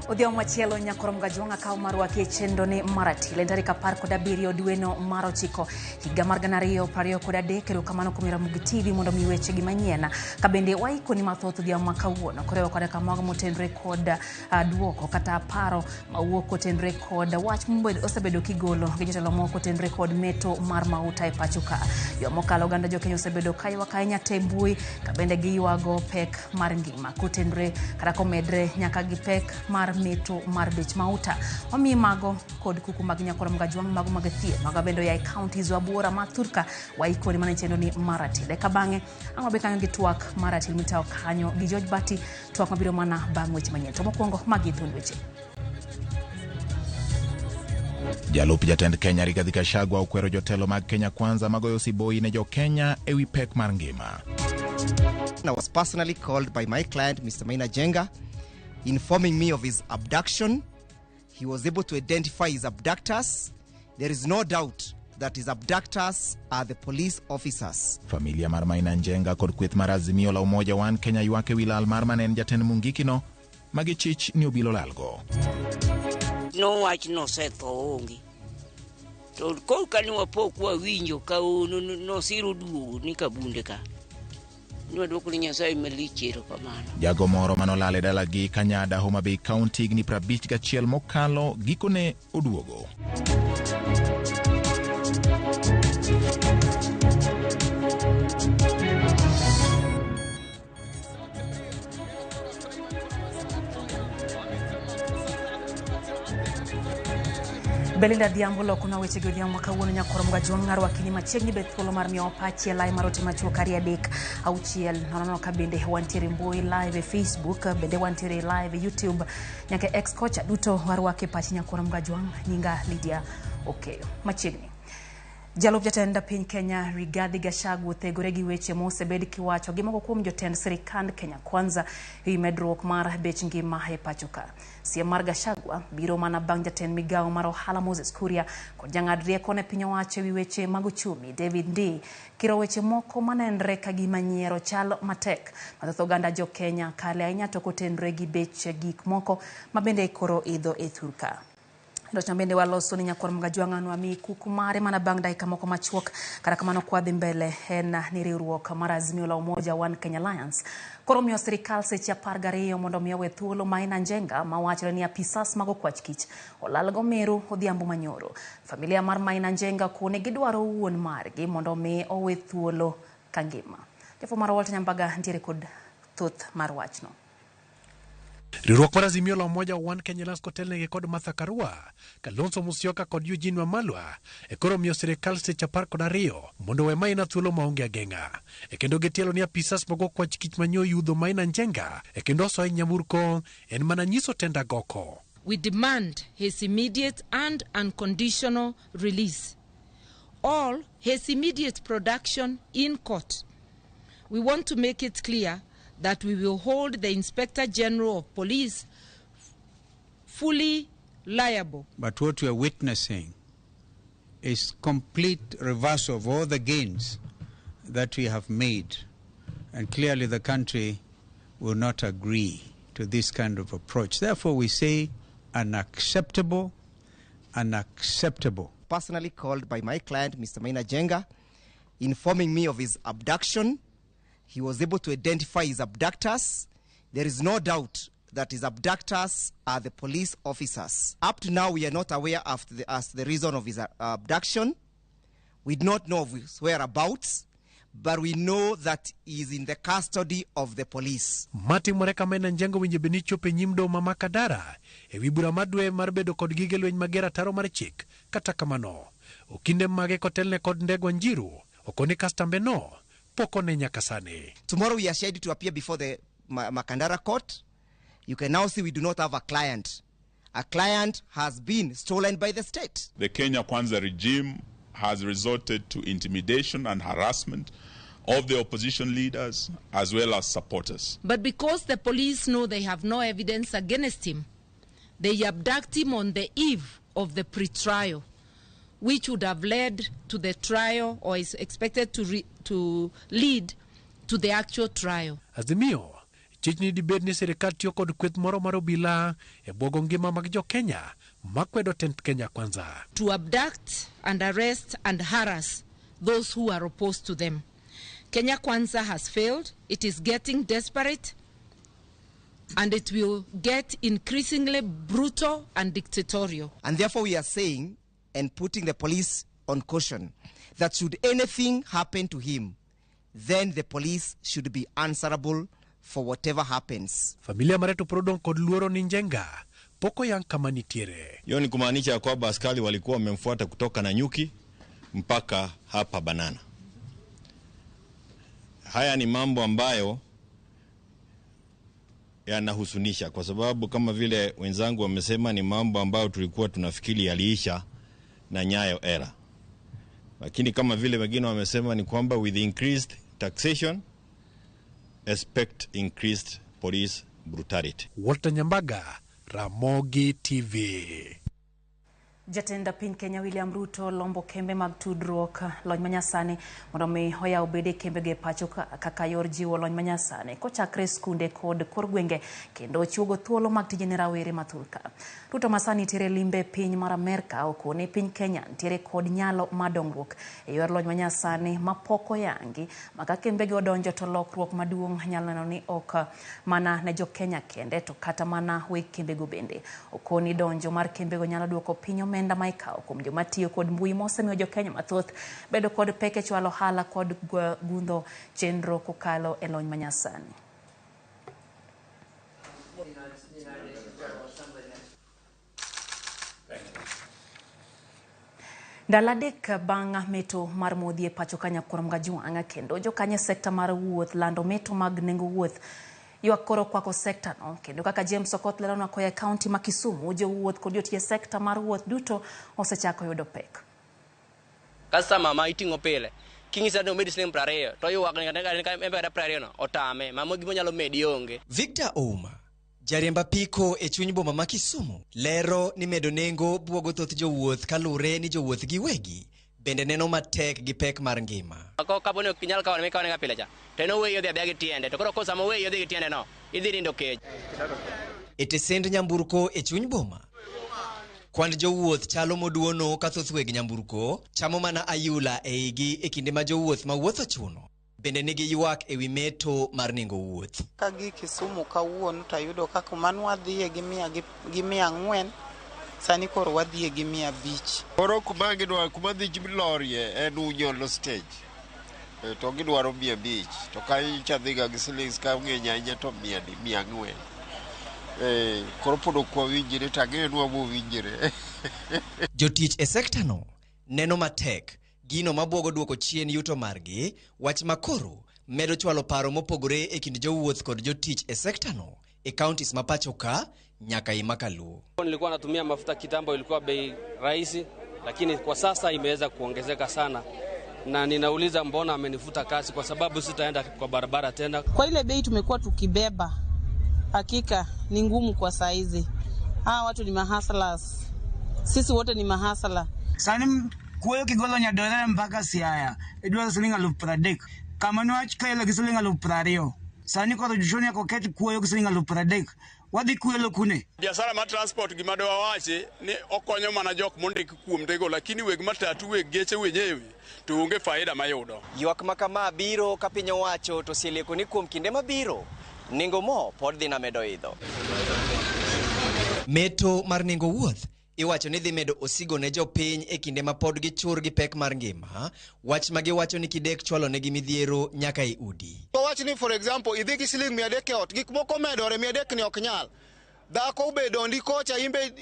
Odhiambo machielo nyakoro Mgajwang' akaw marwa e chenro ni mar atile tarik 17 dweno mar 9 higa mar 2023. Erokamano kuom Ramogi TV mondo mi weche gi manyien ka bende waikoni mathoth odhiambo ma kawuono koriwo koda ka mago motenore kod duoko kata paro mawuok kotenore kod wach osebedo kigolo gi jotelo moko kotenore kod meto mar mauta e pacho ka. Yo mokalo oganda jokenya osebedo kaywak ahinya te mbui ka bende giywago pek mar ngima kotenore kata komedre nyaka gi pek mar meto mar bech mauta. Wamiyi mago kod kuku mag nyakoro Mgajwang' mago mag thieth mago bende oya e counties wa buora ma thurka waikoni mana chenro ni mar atile. Ka bang'e ang' wabe kanyo gi twak mar atil mitawo kanyo gi George Bati, twak mabiro mana bang' weche manyien. To mokwongo magi thuond weche. Jalup jatend Kenya Rigathi Gachagua okwero jotelo mag Kenya Kwanza magoyo siboi ne jo-Kenya ewi pek mar ngima. I was personally called by my client, Mr. Maina Njenga, informing me of his abduction. He was able to identify his abductors. There is no doubt that his abductors are the police officers. Familia mar Maina Njenga kod kweth mar Azimio la Umoja One Kenya ywak ewi lal mar mane en jatend Mungiki no magichich ni obilo lalgo. Nowach nosetho onge. To koro kane wapo kwawinjo ka nosiro duogo ni Kabunde ka. Nwadwoko ni Nyasaye malich erokamano. Jago moro manolal e dalagi Kanyada, Homa Bay County higni 51 mokalo gikone oduogo. Belinda Adhiambo lokona weche gi odhiambo ma kawuono nyakoro Mgajwang' arwakini machiegni bet thuolo mar miyowa pachi e lai mar ote machuok 2 3 6 0 ka bende wantiere mbui live e Facebook, bende wantiere live e YouTube nyaka e X kocha duto warwake pachi nyakoro Mgajwang'. Nyinga Lydia Okeyo. Machiegni Jalup jatend piny Kenya Rigathi Gachagua othegore gi weche mosebed kiwacho gi moko kuom jotend sirikand Kenya Kwanza ewi medruok mar bech ngima e pacho ka. Siem mar Gachagua biro mana bang' jatend migawo mar ohala Moses Kuria kod jang'ad rieko ne piny owacho ewi weche mag uchumi David Ndii kiro weche moko manenre ka gima nyiero chal matek mathoth oganda jo Kenya kale ahinya to kotenre gi bech gik moko ma bende koro idho e thurka. Loch bende waloso ni nyakwar Mgajwang' anwami kuku mare mana bang' dakika moko machuok. Kata kamano kwadhi mbele en ni riwruok mar Azimio la Umoja One Kenya Alliance koro miyo sirikal seche 12 mondo mi owe thuolo Maina Njenga mawachore ni apisas mag okwach kich olal go Meru odhiambo manyoro. Familia mar Maina Njenga kone gidwaro wuon margi mondo mi owe thuolo kangima. Jafwambo mar Walter Nyambaga ntiere kod thoth mar wachno. Riwruok mar Azimio la Umoja One Kenya Alliance kotelnegi kod Martha Karua, Kalonzo Musyoka kod Eugene Wamalwa e koro miyo sirikal seche 12 mondo owe Maina thuolo maonge ageng'a. E kendo gitielo ni apisas mag okwach kich manyo yudho Maina Njenga e kendo osoe nyamburko en mana nyiso tenda goko. We demand his immediate and unconditional release or his immediate production in court. We want to make it clear that we will hold the Inspector General of Police fully liable. But what we are witnessing is complete reversal of all the gains that we have made. And clearly the country will not agree to this kind of approach. Therefore, we say unacceptable, unacceptable. Personally called by my client, Mr. Maina Njenga, informing me of his abduction. He was able to identify his abductors. There is no doubt that his abductors are the police officers. Up to now, we are not aware of the reason of his abduction. We do not know of his whereabouts, but we know that he is in the custody of the police. Matimore ka Maina Njenga winjo bed ni chopo e nyim doho ma Makadara ewi bura mar dwe mar bedo kod gige lweny mager ataro mar chik. Kata kamano, okinde mage kotelne kod Ndegwa Njiru okoni kastambe no pok one nyaka sani. Tomorrow we are scheduled to appear before the Makandara court. You can now see we do not have a client. A client has been stolen by the state. The Kenya Kwanza regime has resorted to intimidation and harassment of the opposition leaders as well as supporters. But because the police know they have no evidence against him, they abduct him on the eve of the pre-trial, which would have led to the trial or is expected to lead to the actual trial. Azimio Chich ni dibed ni sirikal tiyo kod kweth moro mar obila e bwogo ngima mag jo-Kenya makwedo tend Kenya Kwanza. To abduct and arrest and harass those who are opposed to them. Kenya Kwanza has failed. It is getting desperate and it will get increasingly brutal and dictatorial. And therefore we are saying and putting the police on caution that should anything happen to him, then the police should be answerable for whatever happens. Familia mare to pod odong' kod luoro ni Njenga pok oyang kama nitiere. Hiyo ni kumaanisha ya kwamba askari walikuwa wamemfuata kutoka Nanyuki mpaka hapa Banana. Haya ni mambo ambayo yanahusunisha, kwa sababu kama vile wenzangu wamesema, ni mambo ambayo tulikuwa tunafikiri yaliisha na Nyayo era, lakini kama vile wengine wamesema ni kwamba with increased taxation expect increased police brutality. Walter Nyambaga, Ramogi TV. Jatend piny Kenya William Ruto lombo kembe mag tudruok lony manyasani mondo mi oyaw bede kembego e pacho kaka yor jiwo lony manyasani kochakre skunde kod kor gwenge kendo chiwogo thuolo mag tije ne rawere mathoth. Ruto masani nitiere limbe piny mar Amerka okone piny Kenya nitiere kod nyalo mar dongruok e yor lony manyasani mapok oyangi maka kembego odonjo to lokruok maduong' nyalo neno ni ok mana ne jo Kenya kende to kata mana weg kembego bende. Okoni donjo mar kembego nyalo duoko piny omenda ma ikawo kuom joma tiyo kod mbui mosemiyo jo-Kenya mathoth bedo kod pek e chwalo ohala kod gundho chenro kokalo e lony manyasani. Ndalo adek bang' meto mar modhi e pacho ka Nyakurom Gajwang' kendo jokanyo e sekta mar wuoth lando meto mag nengo wuoth. Ywak koro kwako sekta no kendo kaka James Okoth leronwa koa e kaunti ma Kisumu, jowuoth kod jotij sekta mar wuoth duto osechako yudo pek. Customer ma iting'o pile king'isa ni omedi siling 20 to ywak ni kata 20 no otame ma gima nyalo medi onge. Victor Ouma, jariemb apiko e chuny boma ma Kisumu, lero ni medo nengo buogo thoth jowuoth kalure ni jowuoth giwegi bende neno matek gi pek mar ngima. Kapo ni ok inyal kawo mikawo pile cha to en oweyi odhi adhiya gi tiende to koro ko sama oweyi odhi gi tiende no idhi nindo kech. E tesend nyamburko e chuny boma, kwand jowuoth chalo moduono ka thoth weg nyamburko chamo mana ayula e igi e kinde ma jowuoth ma wuoth ochuno bende nigi ywak ewi meto mar nengo wuoth. Ka gi Kisumu kawuono tayudo ka kuma nwadhiye gi 400 sani koro wadhiye gi 500. Koro kuma gidwa kuma dhi lorie en Unyolo stage to gidwaro 500 to ka ichadhiga gi silings ka ng'eny ahinya to 400. Koro pod ok wawinjre to ang'eyo ni wabowinjre. Jotich e sekta no neno matek gino mabuogo duoko chien yuto margi, wach makoro medo chwalo paro mopogore e kind jowuoth kod jotich e sekta no e counties ma pacho ka nyaka Imakaluo. Nilikuwa natumia mafuta kitambo, ilikuwa bei rahisi, lakini kwa sasa imeweza kuongezeka sana, na ninauliza mbona amenifuta kazi, kwa sababu sitaenda kwa barabara tena. Kwa ile bei tumekuwa tukibeba, hakika ni ngumu kwa saizi. Hawa watu ni mahaslas, sisi wote ni mahasala. Sani kuoyo kigolo nyadore mpaka Siaya idwaro siling 30,000 kama niwach kelo gi siling 20,000 sani koro jochoni ok oket kuoyo gi siling 30,000 wadhi kuelo kune. Biashara mar transport gima dwa wachi ni okonyo mana jok mondik kuom tego, lakini weg matatu weg geche wenyewe to onge faida mayudo. Ywak ma kama biro ka piny owacho to osieleko ni kuom kinde mabiro nengo mo pod dhi na medo idho. Meto mar nengo wuoth iwacho ni dhi medo osigo ne jopiny e kinde ma pod gichur gi pek mar ngima, wach ma giwacho ni kidek chwalo negi midhiero nyaka e udi. Wach ni for example idhi gi siling 300 e ot, gik moko medore 300 ni ok nyal. Dhako ube dondi kocha imbe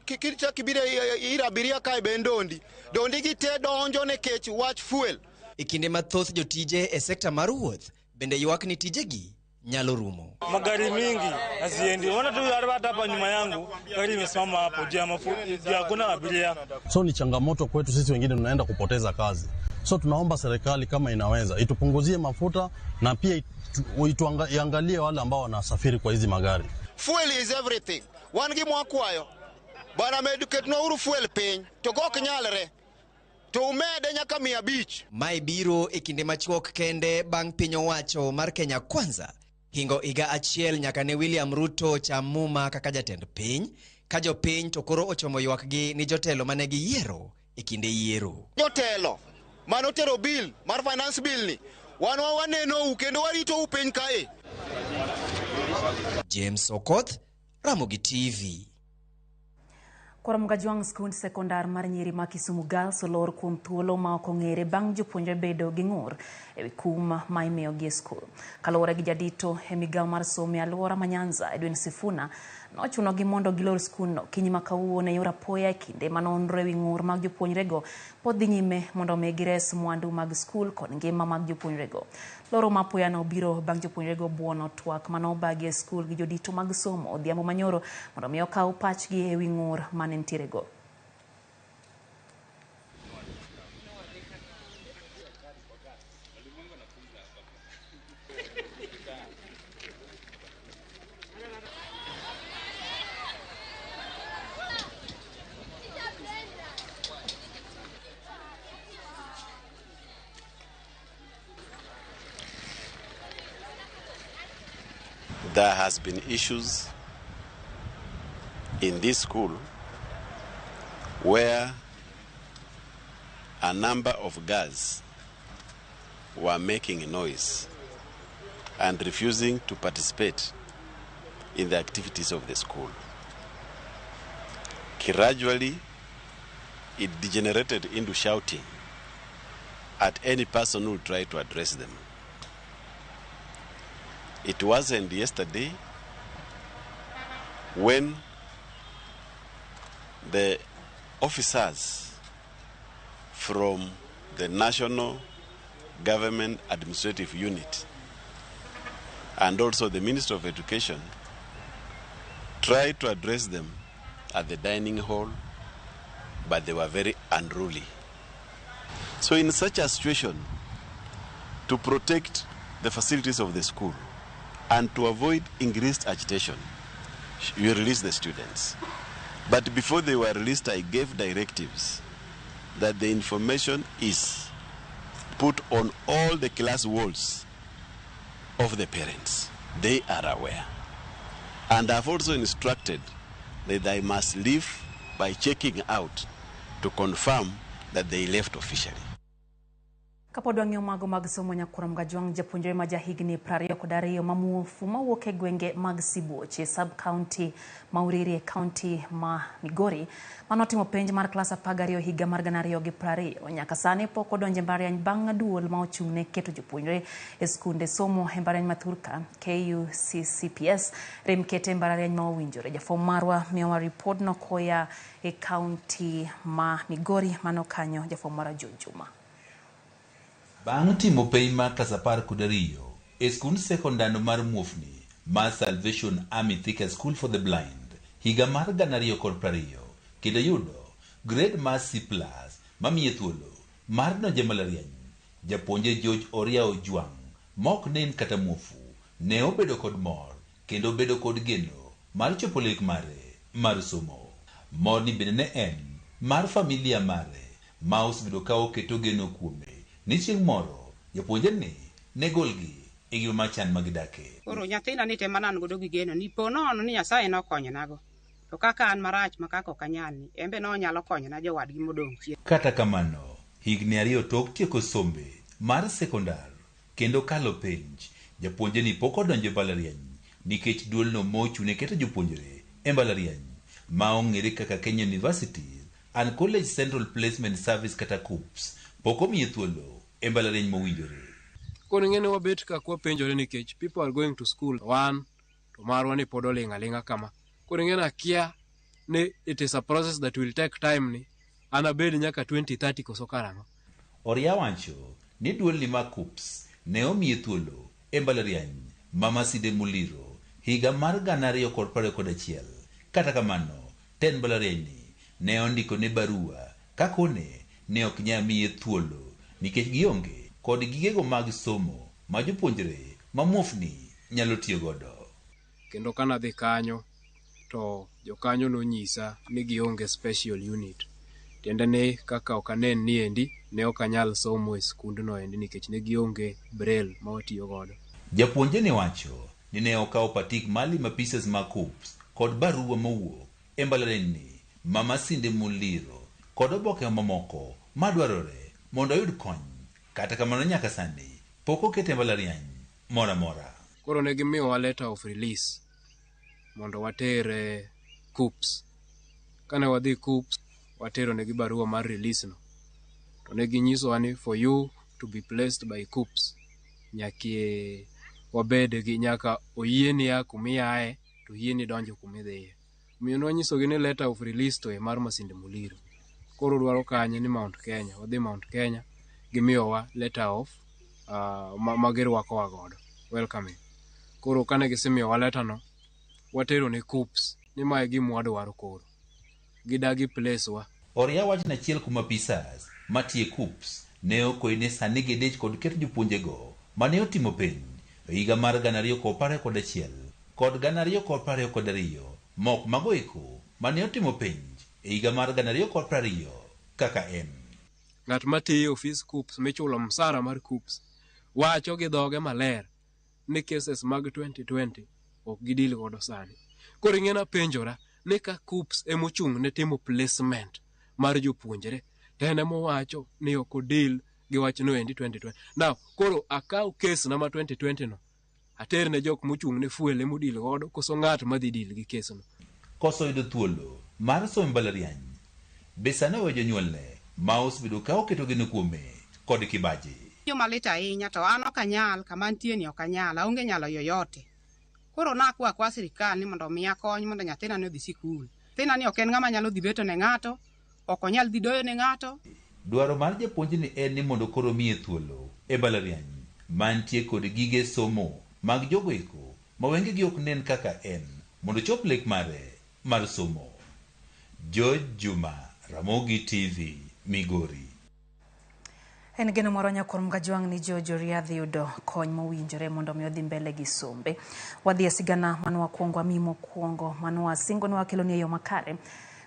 kichak ibiro ir abiria kae be dondi. Dondi gi te donjo nikech wach fuel. E kinde mathoth jotije e sekta mar wuoth bende ywak ni tijegi nyalo rumo. Magari mingi haziendi. Unaona tu hata hapa nyuma yangu gari imesimama hapo juu ya hakuna abiria. So ni changamoto kwetu sisi wengine tunaenda kupoteza kazi. So tunaomba serikali kama inaweza itupunguzie mafuta na pia iangalie wale ambao wanasafiri kwa hizi magari. Fuel is everything. Wan gi mwakwayo. Bana meduketnwa uru fuel piny to gok nyalre. To umede nyaka 500. Mae biro e kinde machuok kende bang' piny owacho mar Kenya Kwanza Hingo higa achiel nyaka ne William Ruto cham muma kaka jatend piny, ka jopiny to koro ochomo ywakgi ni jotelo mane giyiero e kinde yiero. Jotelo manotero bill mar finance bill ni wan wanenou kendo waritou piny kae. James Okoth, Ramogi TV. Koro Jwang' skund sekondar mar nyiri ma Kisumu Girls olor kuom thuolo ma ok ong'ere bang' jopuonjre bedo gi ng'ur ewi kum ma imiyogi e skul. Kaluwore gi jadito e migawo mar somo e alwora ma Nyanza, Edwin Sifuna, nochunogi mondo gilor skundno kinyi ma kawuono e yor apoya e kinde ma nonro ewi ng'ur mag jopuonjrego pod dhi nyime mondo omi gires mwandu mag skul kod ngima mag jopuonjrego. Loro ma apoyano biro bang' jopuonjrego buono twak manobagi e skul gi jodito mag somo odhiambo manyoro mondo mi okaw pachgi ewi ng'ur mane nitierego. There has been issues in this school where a number of girls were making noise and refusing to participate in the activities of the school. Gradually, it degenerated into shouting at any person who tried to address them. It wasn't yesterday when the officers from the National Government Administrative Unit and also the Minister of Education tried to address them at the dining hall, but they were very unruly. So in such a situation, to protect the facilities of the school and to avoid increased agitation, you release the students. But before they were released, I gave directives that the information is put on all the class walls of the parents. They are aware. And I've also instructed that they must leave by checking out to confirm that they left officially. Kapod wang'iyo mago mag somo nyakwar Mgajwang' japuonjre ma jahigni 22 ma muofu mawuok e gwenge mag Sibuoche sub-county ma Uriri e county ma Migori manotimo penj mar klas 12 higa mar 2020 nyaka sani pok odonjo e mbalariany bang' duol ma ochung' ne keto jopuonjre e skunde somo e mbalariany ma Thurka KUCCPS rem kete e mbalariany ma owinjore. Jafwambo marwa miyowa ripodno koya e county ma Migori mano kanyo jafwambo marwa John Juma. Bang' timo penj mar klas 12 e skund sekondar mar muofni mar Salvation Army Thika School for the Blind higa mar 2020 kendo yudo grade mar C+ mamiye thuolo mar donjo e mbalariany, japuonjre George Oria Ojwang' mok nen kata muofu ne obedo kod mor kendo bedo kod geno mar chopo lek mare mar somo. Morni bende ne en mar familia mare ma osebedo ka oketo geno kuome ni chieng' moro japuonjre ni ne golgi e ngima machan ma gidake. Koro nyathina ni tema an godo gi geno ni po nono ni Nyasaye nokonyonago. To kaka an marach ma kaka ok anyal ni, en be nonyalo konyona jowadgi modong' chien. Kata kamano, higni 2 tok tieko sombe mar sekondar kendo kalo penj, japuonjre ni pok odonjo e mbalariany nikech duolno mochung' ne keto jopuonjre e mbalariany ma ong'ere kaka Kenya Universities and College Central Placement Service kata KUCCPS pok omiye thuolo e mbalariany mowinjore. Koro ing'e ni wabet ka kwapenjore nikech people are going to school wan to marwa ni pod oling' aling'a kama. Koro ing'e ni akia ni it is a process that will take time ni an abed nyaka 2030 koso karang'o. Oria wacho ni duolni mar KUCCPS ne omiye thuolo e mbalariany ma Masinde Muliro higa mar 2021. Kata kamano, tend mbalariany ni ne ondikone barua kakone ne ok nyal miye thuolo nikech gionge kod gigego mag somo ma jopuonjre ma muofni nyalo tiyo godo. Kendo kanadhi kanyo to jokanyo nonyisa ni gionge special unit. Tiende ni kaka ok anen ni endi ne ok anyal somo e skundno endi nikech ne gionge braille ma watiyo godo. Japuonjre ni wacho ni ne okawo patik mar lima apisas mag KUCCPS kod barua mowuok e mbalariany ma Masinde Muliro kod oboke mamoko madwarore mondo oyud kony. Kata kamano nyaka sani pok okete e mbalariany moro amora. Koro ne gimiyowa letter of release mondo water e KUCCPS. Kane wadhi KUCCPS, watero negi barua mar release no. To ne ginyisowa ni for you to be placed by KUCCPS, nyaka wabed gi nyaka oyieni a kumiaye to oyieni donjo kumidhiye. Omiyo nwanyisogi ni letter of release to e mar Masinde Muliro. Koro dwaro kanye ni Mount Kenya. Wadhi Mount Kenya, gimiyowa letter of ma girwakowa godo, welcoming. Koro kane gisemiyowa letter no, watero ne KUCCPS ni mae e gima wadwaro koro. Gidagi place wa. Oria wach ni achiel kuom apisas matiyo e KUCCPS ne okoni ni sani gidich kod keto jopuonjego mane otimo penj e higa mar 2021 kod 2022 mok mago eko mane otimo penj e higa mar 2020 kaka en. Ng'at matiyo e ofis KUCCPS michulo msara mar KUCCPS wacho gi dhoge maler ni cases mag 2020 ok gidil godo sani. Koro ing'e napenjora ni ka KUCCPS emochung' ne timo placement mar jopuonjre to en emowacho ni ok odil gi wachno endi 2020. Now, koro akaw case na ma 2020 no ater ne jok mochung' ne fuel emodil godo koso ng'at madhi deal gi case no. Koso yudo thuolo mar somo e mbalariany be sani oweyo jonyuolne ma osebedo ka oketo geno kuome kod kibaji. Yo malit ahinya to an ok anyal kama antie ni ok anyal aonge nyalo yoyote. Koro nakwa kwa sirikal ni mondo omiya kony mondo nyathina ni odhi sikul. Nyathina ni ok en ng'ama nyalo dhi beto ne ng'ato, ok onyal dhi doyo ne ng'ato. Dwaro mar japuonjni en ni mondo koro miye thuolo e mbalariany mantie kod gige somo mag jogo eko ma wengegi ok nen kaka en mondo ochop lek mare mar somo. George Juma, Ramogi TV, Migori. En geno moro nyakwar Mgajwang' ni George Oria dhi yudo kony mowinjore mondo mi odhi mbele gi sombe. Wadhi e sigana mane wakwongo amiyi mokwongo mane wasingo ni wakeloni e yo makare.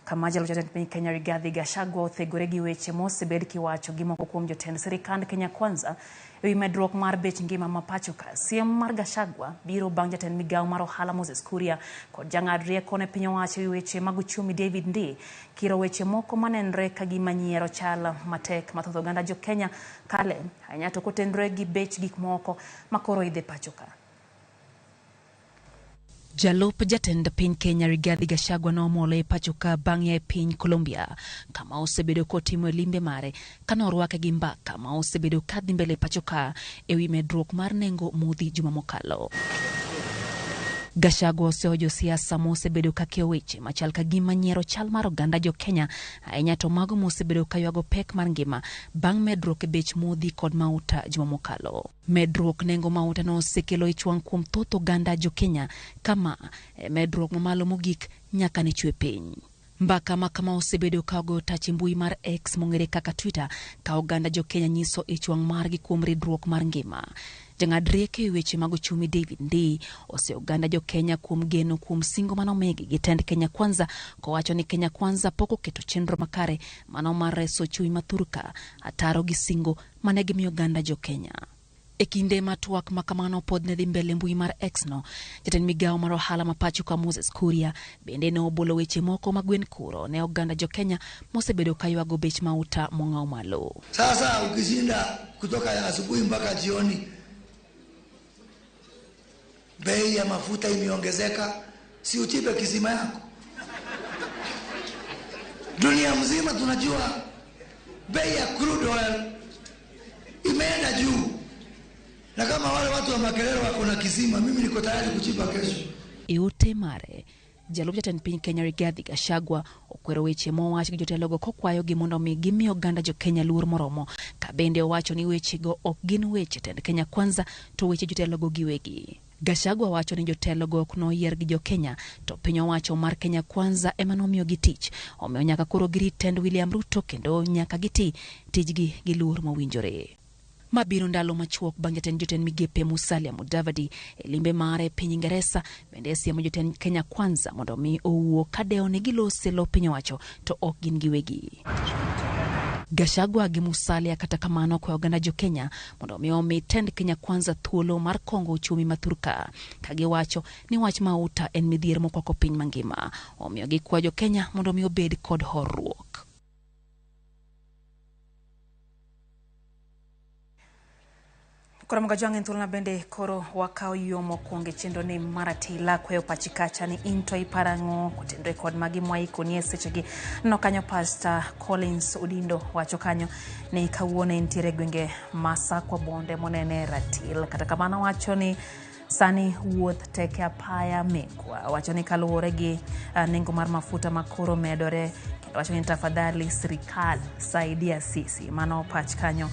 Kama jalo jatend piny Kenya Rigathi Gachagua othegore gi weche mosebed kiwacho gi moko kuom jotend sirikand Kenya Kwanza ewi medruok mar bech ngima ma pacho ka. Siem mar Gachagua biro bang' jatend migawo mar ohala Moses Kuria kod jang'ad rieko ne piny owacho ewi weche mag uchumi David Ndii kiro weche moko manenre ka gima nyiero chal matek ma thoth oganda jo Kenya kale ahinya to kotenore gi bech gik moko ma koro idhe pacho ka. Jalup jatend piny Kenya Rigathi Gachagua nomolo e pacho ka bang' ya e piny Colombia kama osebedo kotimo e limbe mare kane orwake gi mbaka ma osebedo kadhi mbele e pacho ka ewi medruok mar nengo modhi juma mokalo. Gachagua osehojo siasa mosebedo kakeyo weche machal ka gima nyiero chal mar oganda jo Kenya ahinya to mago mosebedo kaywago pek mar ngima bang' medruok e bech modhi kod mauta juma mokalo. Medruok nengo mauta no osekelo ich wang' kuom thoth oganda jo Kenya kama e medruok mamalo mogik nyaka ne chwe piny. Mbaka ma kama osebedo ka ogoyo tach e mbui mar X mong'ere kaka Twitter ka oganda jo Kenya nyiso ich wang' margi kuom ridruok mar ngima. Jang'ad rieko e weche mag uchumi David Ndii ose oganda jo Kenya kuom geno kuom singo manomigi gi tend Kenya Kwanza kowacho ni Kenya Kwanza pok oketo chenro makare mano mar reso uchumi ma thurka ataro gi singo mane gimiyo oganda jo Kenya. E kinde ma twak ma kamano pod ne dhi mbele mbui mar X no, jatend migawo mar ohala ma pacho ka Moses Kuria bende ne obolo weche moko ma gwen kuro ne oganda jo Kenya mosebedo ka ywago bech mauta mong'aw malo. Sasa ukishinda kutoka asubuhi mpaka jioni, bei ya mafuta imeongezeka, si uchipe kisima yako? Dunia mzima tunajua bei ya crude oil imeenda juu, na kama wale watu wa Makerere wako na kisima, mimi niko tayari kuchimba kesho. E ote mare, jalup jatend piny Kenya Rigathi Gachagua okwero weche mowach gi jotelogo kokwayogi mondo mi gimi oganda jo Kenya luor moromo, ka bende owacho ni wechego ok gin weche tend Kenya Kwanza to weche jotelogo giwegi. Gachagua wacho ni jotelogo ok noyier gi jo Kenya to piny owacho mar Kenya Kwanza ema nomiyogi tich, omiyo nyaka koro girit tend William Ruto kendo nyaka giti tijgi gi luor mowinjore. Ma biro ndalo machuok bang' jatend jotend migepe Musalia Mudavadi e limbe mare e piny Ingeresa bende siemo jotend Kenya Kwanza mondo mi owuo ka dewo ni gilose lo piny owacho to ok gin giwegi. Gachagua gi Musalia kata kamano okwayo oganda jo Kenya mondo omi omi tend Kenya Kwanza thuolo mar kongo uchumi ma thurka ka giwacho ni wach mauta en midhiero mokwako piny mangima. Omiyo gikwayo jo Kenya mondo omi obed kod horruok. Koro Mgajwang' en thuolo bende koro wakawo yo mokwongo e chenro ni mar atila kweyo pachi kacha ni in to iparo ang'o kotenore kod magi mwaikoni e sechegi. Aneno kanyo Pastor Collins Odindo wacho kanyo ni kawuono entiere e gwenge ma Sakwa Bonde monene ratil. Kata kamano wacho ni sani wuoth tek e apaya mekwa. Wacho ni kaluwore gi nengo mar mafuta ma koro medore kendo wacho ni tafadhali sirikal saidia sisi. Mano pach kanyo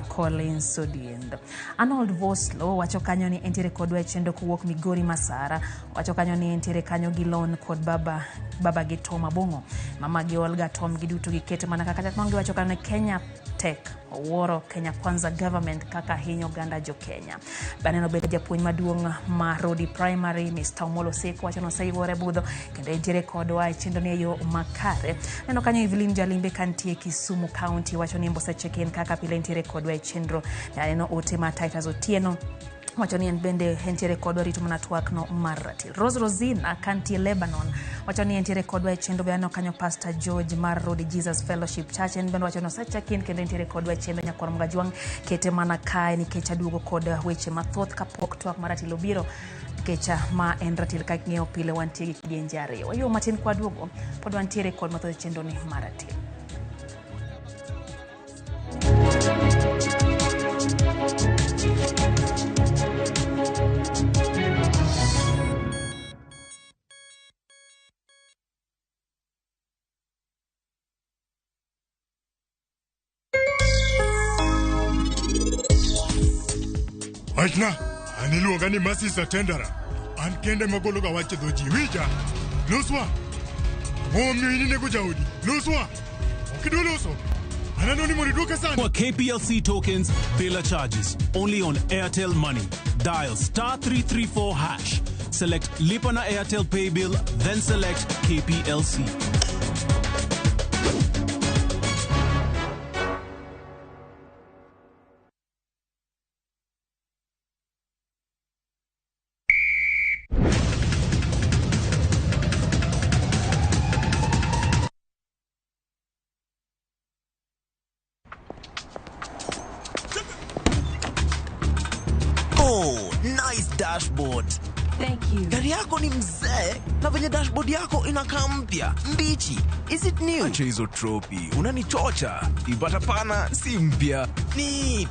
Collins Odindo. Arnold Voslo wacho kanyo ni entiere kodwa e chenro kowuok Migori Masara. Wacho kanyo ni entiere kanyo gi Lon kod baba gi Tom Abong'o. Mama gi Olga Tom giduto giketo mana kaka chat giwacho kanyo ni Kenya Tech owuoro Kenya Kwanza government kaka hinyo oganda jo Kenya. Baneno bende japuonj maduong' ma Rodi Primary Mr. Omolo Seko wacho ni oseyuore budho kendo entiere kodwa e chenro ni e yo makare. Neno kanyo Evelyn Jalimbe kantie Kisumu County wacho ni Mbosa check-in kaka pile entiere kodwa e chenro. Aneno ote ma Titus Otieno wacho ni en bende entiere kodwa rito mana twak no mar ratil. Rose Rosina kantie Lebanon wacho ni entiere kodwa e chenro. Be aneno kanyo Pastor George mar Rodi Jesus Fellowship Church en bende wacho ni osecheck-in kendo entiere kodwa e chenro. Nyakwar Mgajwang' kete mana kae nikech aduogo kod weche mathoth kapok twak mar ratil obiro nikech ma en ratil ka ing'iyo pile wantie gi kidienje ariyo. Wayuo matin kwaduogo pod wantiere kod mathoth e chenro ni mar ratil. Wachna, an iluonga ni Masisa Tendera. An kende magologa wach e dho ji. Winja? Loswa. Ang'o momiyo in inego jaodi? Loswa. Ok idwa loso? Aneno ni mondo iduoke sani. For KPLC tokens, bila charges. Only on Airtel Money. Dial star 334 hash. Select Lipa na Airtel Pay Bill, then select KPLC. Oh, nice dashboard. Thank you. Gari yako ni mzee na venye dashboard yako inakaa mpya mbichi. Is it new? Acha hizo tropi, unanichocha. Ipata pana si mpya. Neat.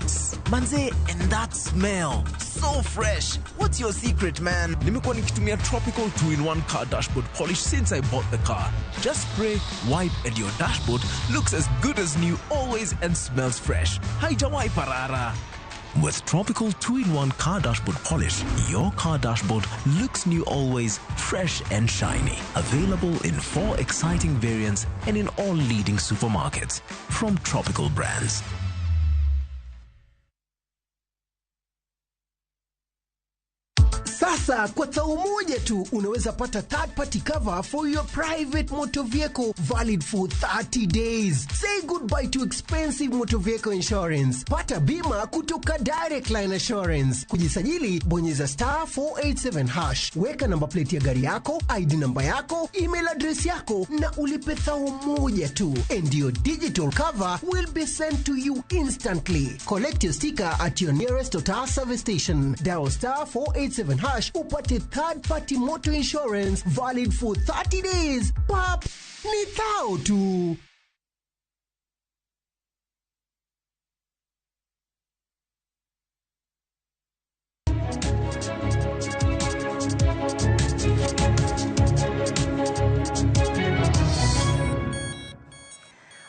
Manze, and that smell. So fresh. What's your secret, man? Nimekuwa nikitumia Tropical 2-in-1 car dashboard polish since I bought the car. Just spray, wipe and your dashboard looks as good as new always and smells fresh. Haijawahi parara. With Tropical 2-in-1 car dashboard polish, your car dashboard looks new always, fresh and shiny. Available in 4 exciting variants and in all leading supermarkets. From Tropical Brands. Sasa kwa tao moja tu unaweza pata third party cover for your private motor vehicle valid for 30 days. Say goodbye to expensive motor vehicle insurance. Pata bima kutoka Direct Line Assurance. Kujisajili, bonyeza star 487 hash. Weka namba plate ya gari yako, ID namba yako, email address yako na ulipe thao moja tu. And your digital cover will be sent to you instantly. Collect your sticker at your nearest Total service station. Dial star 487 hash upate third party motor insurance valid for 30 days. Pap, ni thao tu.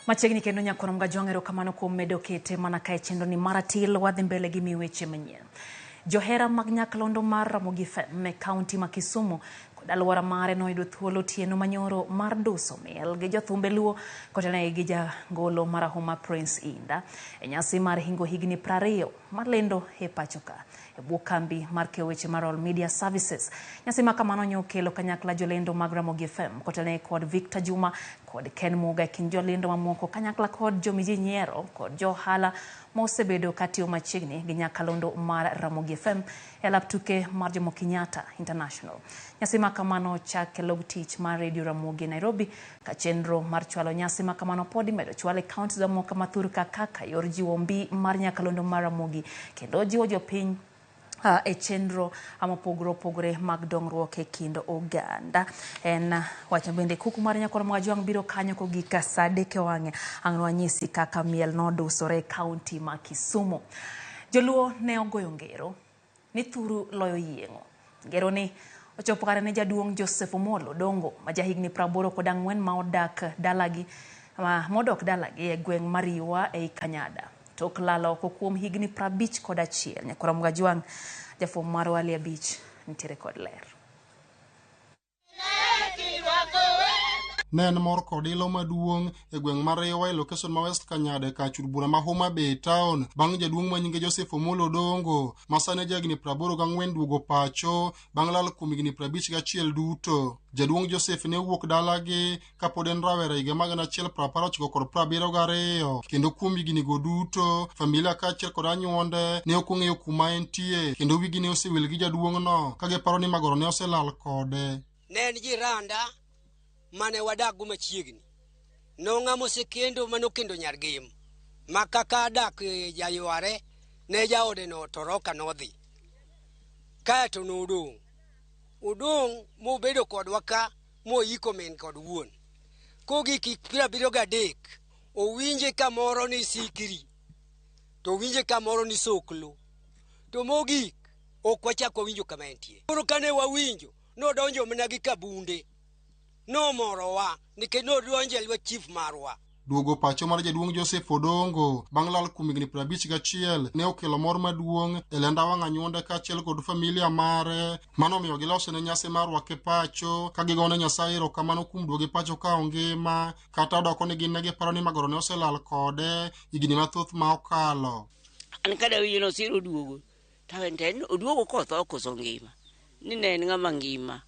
Machiegni kendo nyakwar Mgajwang' erokamano kuom medo kete mana kae chenro ni maratil wadhi mbele gi miweche manyien. Johera mag nyakalondo mar Ramogi FM e kaunti ma Kisumu kod alwora mare noyudo thuolo otieno manyoro mar duso miel gi jothumbe Luo kotenegi gi jangolo marahuma Prince Indah e nyasi mar hingo higni 20 mar lendo e pacho ka e bwo kambi mar keyo weche mar Royal Media Services. Nyasi ma kamano nyo kelo kanyakla jolendo mag Ramogi FM kotenegi kod Victor Juma kod Ken Muga e kind jolendo mamoko kanyakla kod jomiji nyiero kod jo ohala ma osebedo katiyo machiegni gi nyakalondo mar Ramogi FM e alap tuke mar Jomo Kenyatta International. Nyasi ma kamano chak e log tich mar Radio Ramogi Nairobi ka chenro mar chwalo nyasi ma kamano pod imedo chwal e kaunti mamoko ma thurka kaka yor jiwo mbi mar nyakalondo mar Ramogi kendo jiwo jopiny e chenro mopogore opogore mag dongruok e kind oganda. En wach bende kuku mar nyakwar Mwajwang' biro kanyo kogik sa 3 e wang'e ang' nwanyisi kaka miel nodusore e kaunti ma Kisumu. Joluo ne ogoyo ngero ni thuru loyo yieng'o. Ngero ni ochopo kare ne jaduong' Joseph Omolo Dongo ma jahigni 84 ma odak dalagi modok dalagi e gweng' Mariwa ei Kanyada. Tok lalo oko kuom higni 51. Nyakwar Mgajwang' jafwambo marwa Ali Abich nitiere kod ler. Ne en mor kod ilo maduong' e gweng' mar Riwa e lokeson ma West Kanyada e kar chul bura ma Homa Bay town bang' jaduong' ma nyinge Joseph Omolo Odongo ma sani jahigni 84 duogo pacho bang' lal kuom higni 51 duto. Jaduong' Joseph ne owuok dalagi kapod en rawera higa mag 1972 kendo kuom higni go duto familia kaachiel kod anyuonde ne ok ong'eyo kuma entie kendo wigi ne osewil gi jaduong'no ka giparo ni magoro ne oselal kode. Ne en jiranda mane wadak go machiegni. Nong'ama osekendo manokendo nyar Gem ma kaka adak jayware ne jaode no toroka nodhi. Kaeto nodong'. Odong' mobedo kodwa ka moyiko min kod wuon. Kogik 73 owinje kamoro ni Sikri to owinje kamoro ni Soklo. To mogik ok wachak wawinjo kama entie. Koro kane wawinjo nodonjo mana gi kabunde. Nomorowa nikech nodonjo e lwet chief marwa. Duogo pacho mar jaduong' Joseph Odongo bang' lal kuom higni 51 ne okelo mor maduong' e lenda wang' anyuonde kaachiel kod familia mare manomiyo gilosone nyasi mar rwake pacho ka gigone Nyasaye erokamano kuom duoge pacho ka ongima kata odoko ni gin ne giparo ni magoro ne oselal kode higni mathoth ma okalo. An kada winjo nosiro oduogo to en oduogo kotho koso ngima ni ne en ng'ama ngima.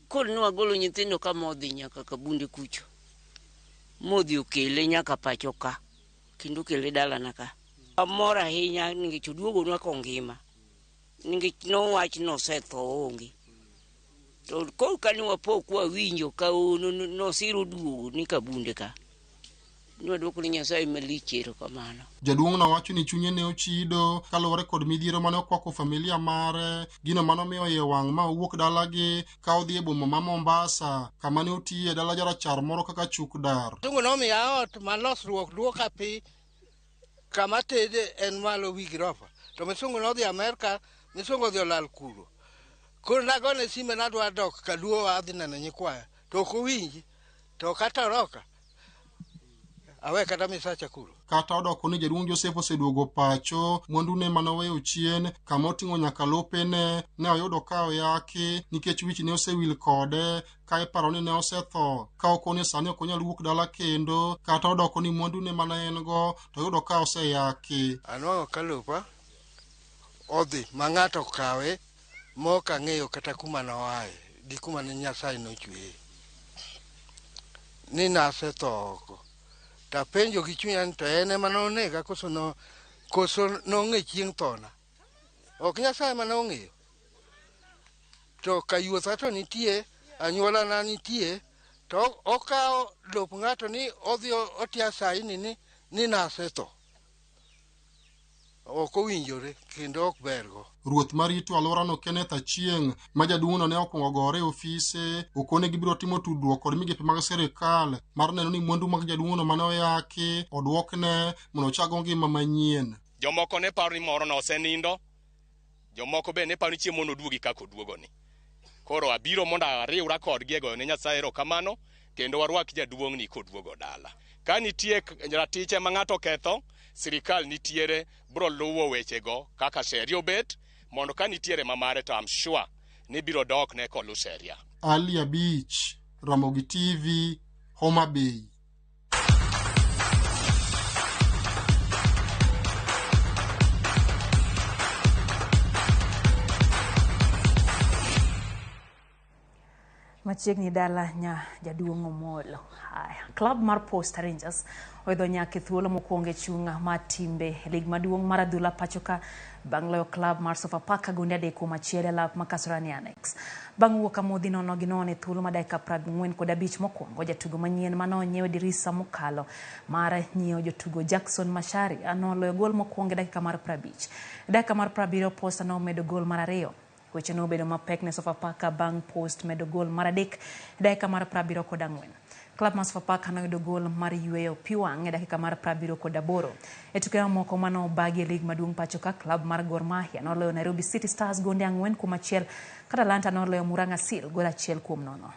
Koro ne wagolo nyithindo ka modhi nyaka Kabunde kucho. Modhi okele nyaka pacho ka kendo okele dalana ka. Amor ahinya nikech oduogonwa kongima. Nikech nowach nosetho oonge. To koro kane wapo kwawinjo ka nosiro oduogo ni Kabunde ka. Nwadwoko ne Nyasaye malich erokamano. Jaduong' no wacho ni chunye ne ochido kaluwore kod midhiero mane okwako familia mare, gino manomiyo iye wang' ma owuok dalagi ka odhi e boma ma Mombasa kama ne otiye e dala jarachar moro kaka chuk dar. Tungu nomiya ot ma losruok duoka pi kama tede en malo wi girofa. To misungu nodhi Amerka, misungu odhi olal kuro. Koro nagone sime nadwa dok kaluo adhi neno nyikwaya. To ok owinji. To katoroka. Awe kata misacha kuro. Kata odoko ni jaduong' Joseph oseduogo pacho, mwandune manoweyo chien kama oting'o nyaka lopene ne oyudo ka oyaki nikech wich ne osewil kode ka iparo ni ne osetho ka okoni sani ok onyal wuok dala kendo kata odoko ni mwandune mane en go to oyudo ka oseyaki. Anwang'o ka lopa odhi ma ng'ato okawe ma ok ang'eyo kata kuma noaye gi kuma ne Nyasaye nochweye. Ni nasetho oko. Tapenjo gi chunya ni to en ema nonega koso no koso nong'e chieng' thona. Ok Nyasaye ema nong'eyo. To kayuotha to nitie, anyuolana nitie, to okawo lop ng'ato ni odhi otia saini ni nasetho. Ok owinjore kendo ok bergo. Ruoth marito alworano Kenneth Achieng' ma jaduong'no ne okwongo gore e ofise okone gibiro timo tudruok kod migepe mag sirikal mar neno ni mwandu mag jaduong'no mane oyaki odwokne mondo ochago ngima manyien. Jomoko ne paro ni moro nosenindo, jomoko be ne paro ni chiemo noduogi kaka oduogoni. Koro abiro mondo ariwra kodgi e goyo ne Nyasaye erokamano kendo warwak jaduong'ni koduogo dala. Ka nitie ratiche ma ng'ato oketho, sirikal nitiere bro luwo wechego kaka sheria obet mondo ka nitiere mamare to I'm sure ni biro dok ne koluseria. Ali Abich, Ramogi TV, Homa Bay. Machiegni dala nya jaduong' Omolo. Haya, klab mar Posta Rangers oidho nyaka e thuolo mokwongo e chung' mar timbe e lig maduong' mar adhula pacho ka bang' loyo klab mar Sofapaka gonde 3-1 e lap ma Kasarani Annex. Bang' wuok amodhi 0-0 e thuolo mar dakika 45 mokwongo, jatugo manyien mane onyiew e dirisa mokalo mar nyiewo jotugo Jackson Macharia noloyo gol mokwongo e dakika mar 50. E dakika mar 70 Posta nomedo gol mar ariyo. Weche nobedo mapek ne Sofapaka bang' Post medo gol mar adek e dakika mar 74. Klab mar Sofapaka noyudo gol mar yweyo pi wang' e dakika mar 78. E tuke mamoko mane obagi e lig maduong' pacho ka, klab mar Gor Mahia noloyo Nairobi City Stars gonde 4-1, ka Talanta noloyo Murang'a Seal gol 1-0.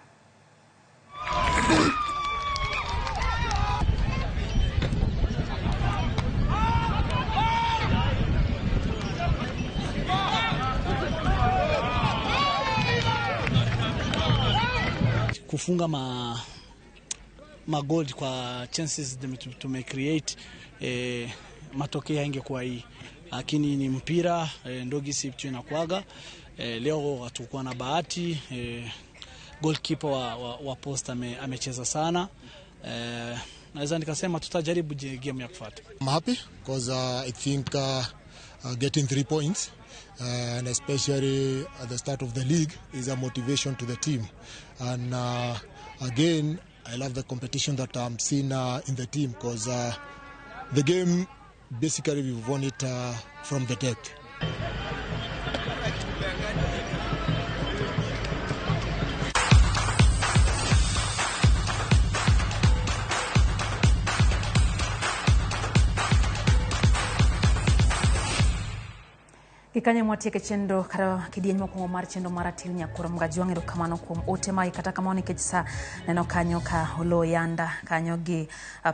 Kufunga magoli kwa chances tume create, matokeo haingekuwa hii, lakini ni mpira, ndo gisi tu inakuaga. Leo hatukuwa na bahati, goalkeeper wa Posta amecheza sana. Naweza nikasema tutajaribu game ya kufuata. I'm happy because I think getting 3 points and especially at the start of the league is a motivation to the team. And again, I love the competition that I'm seeing in the team because the game, basically we've won it from the depth. Gikanyo mwatieke chenro kata kidieny mokwongo mar chenro mar Atil Nyakoro Mgajwang'. Erokamano kuom ote magi, kata kamano nikech sa neno kanyo ka Oloo Yanda kanyo gi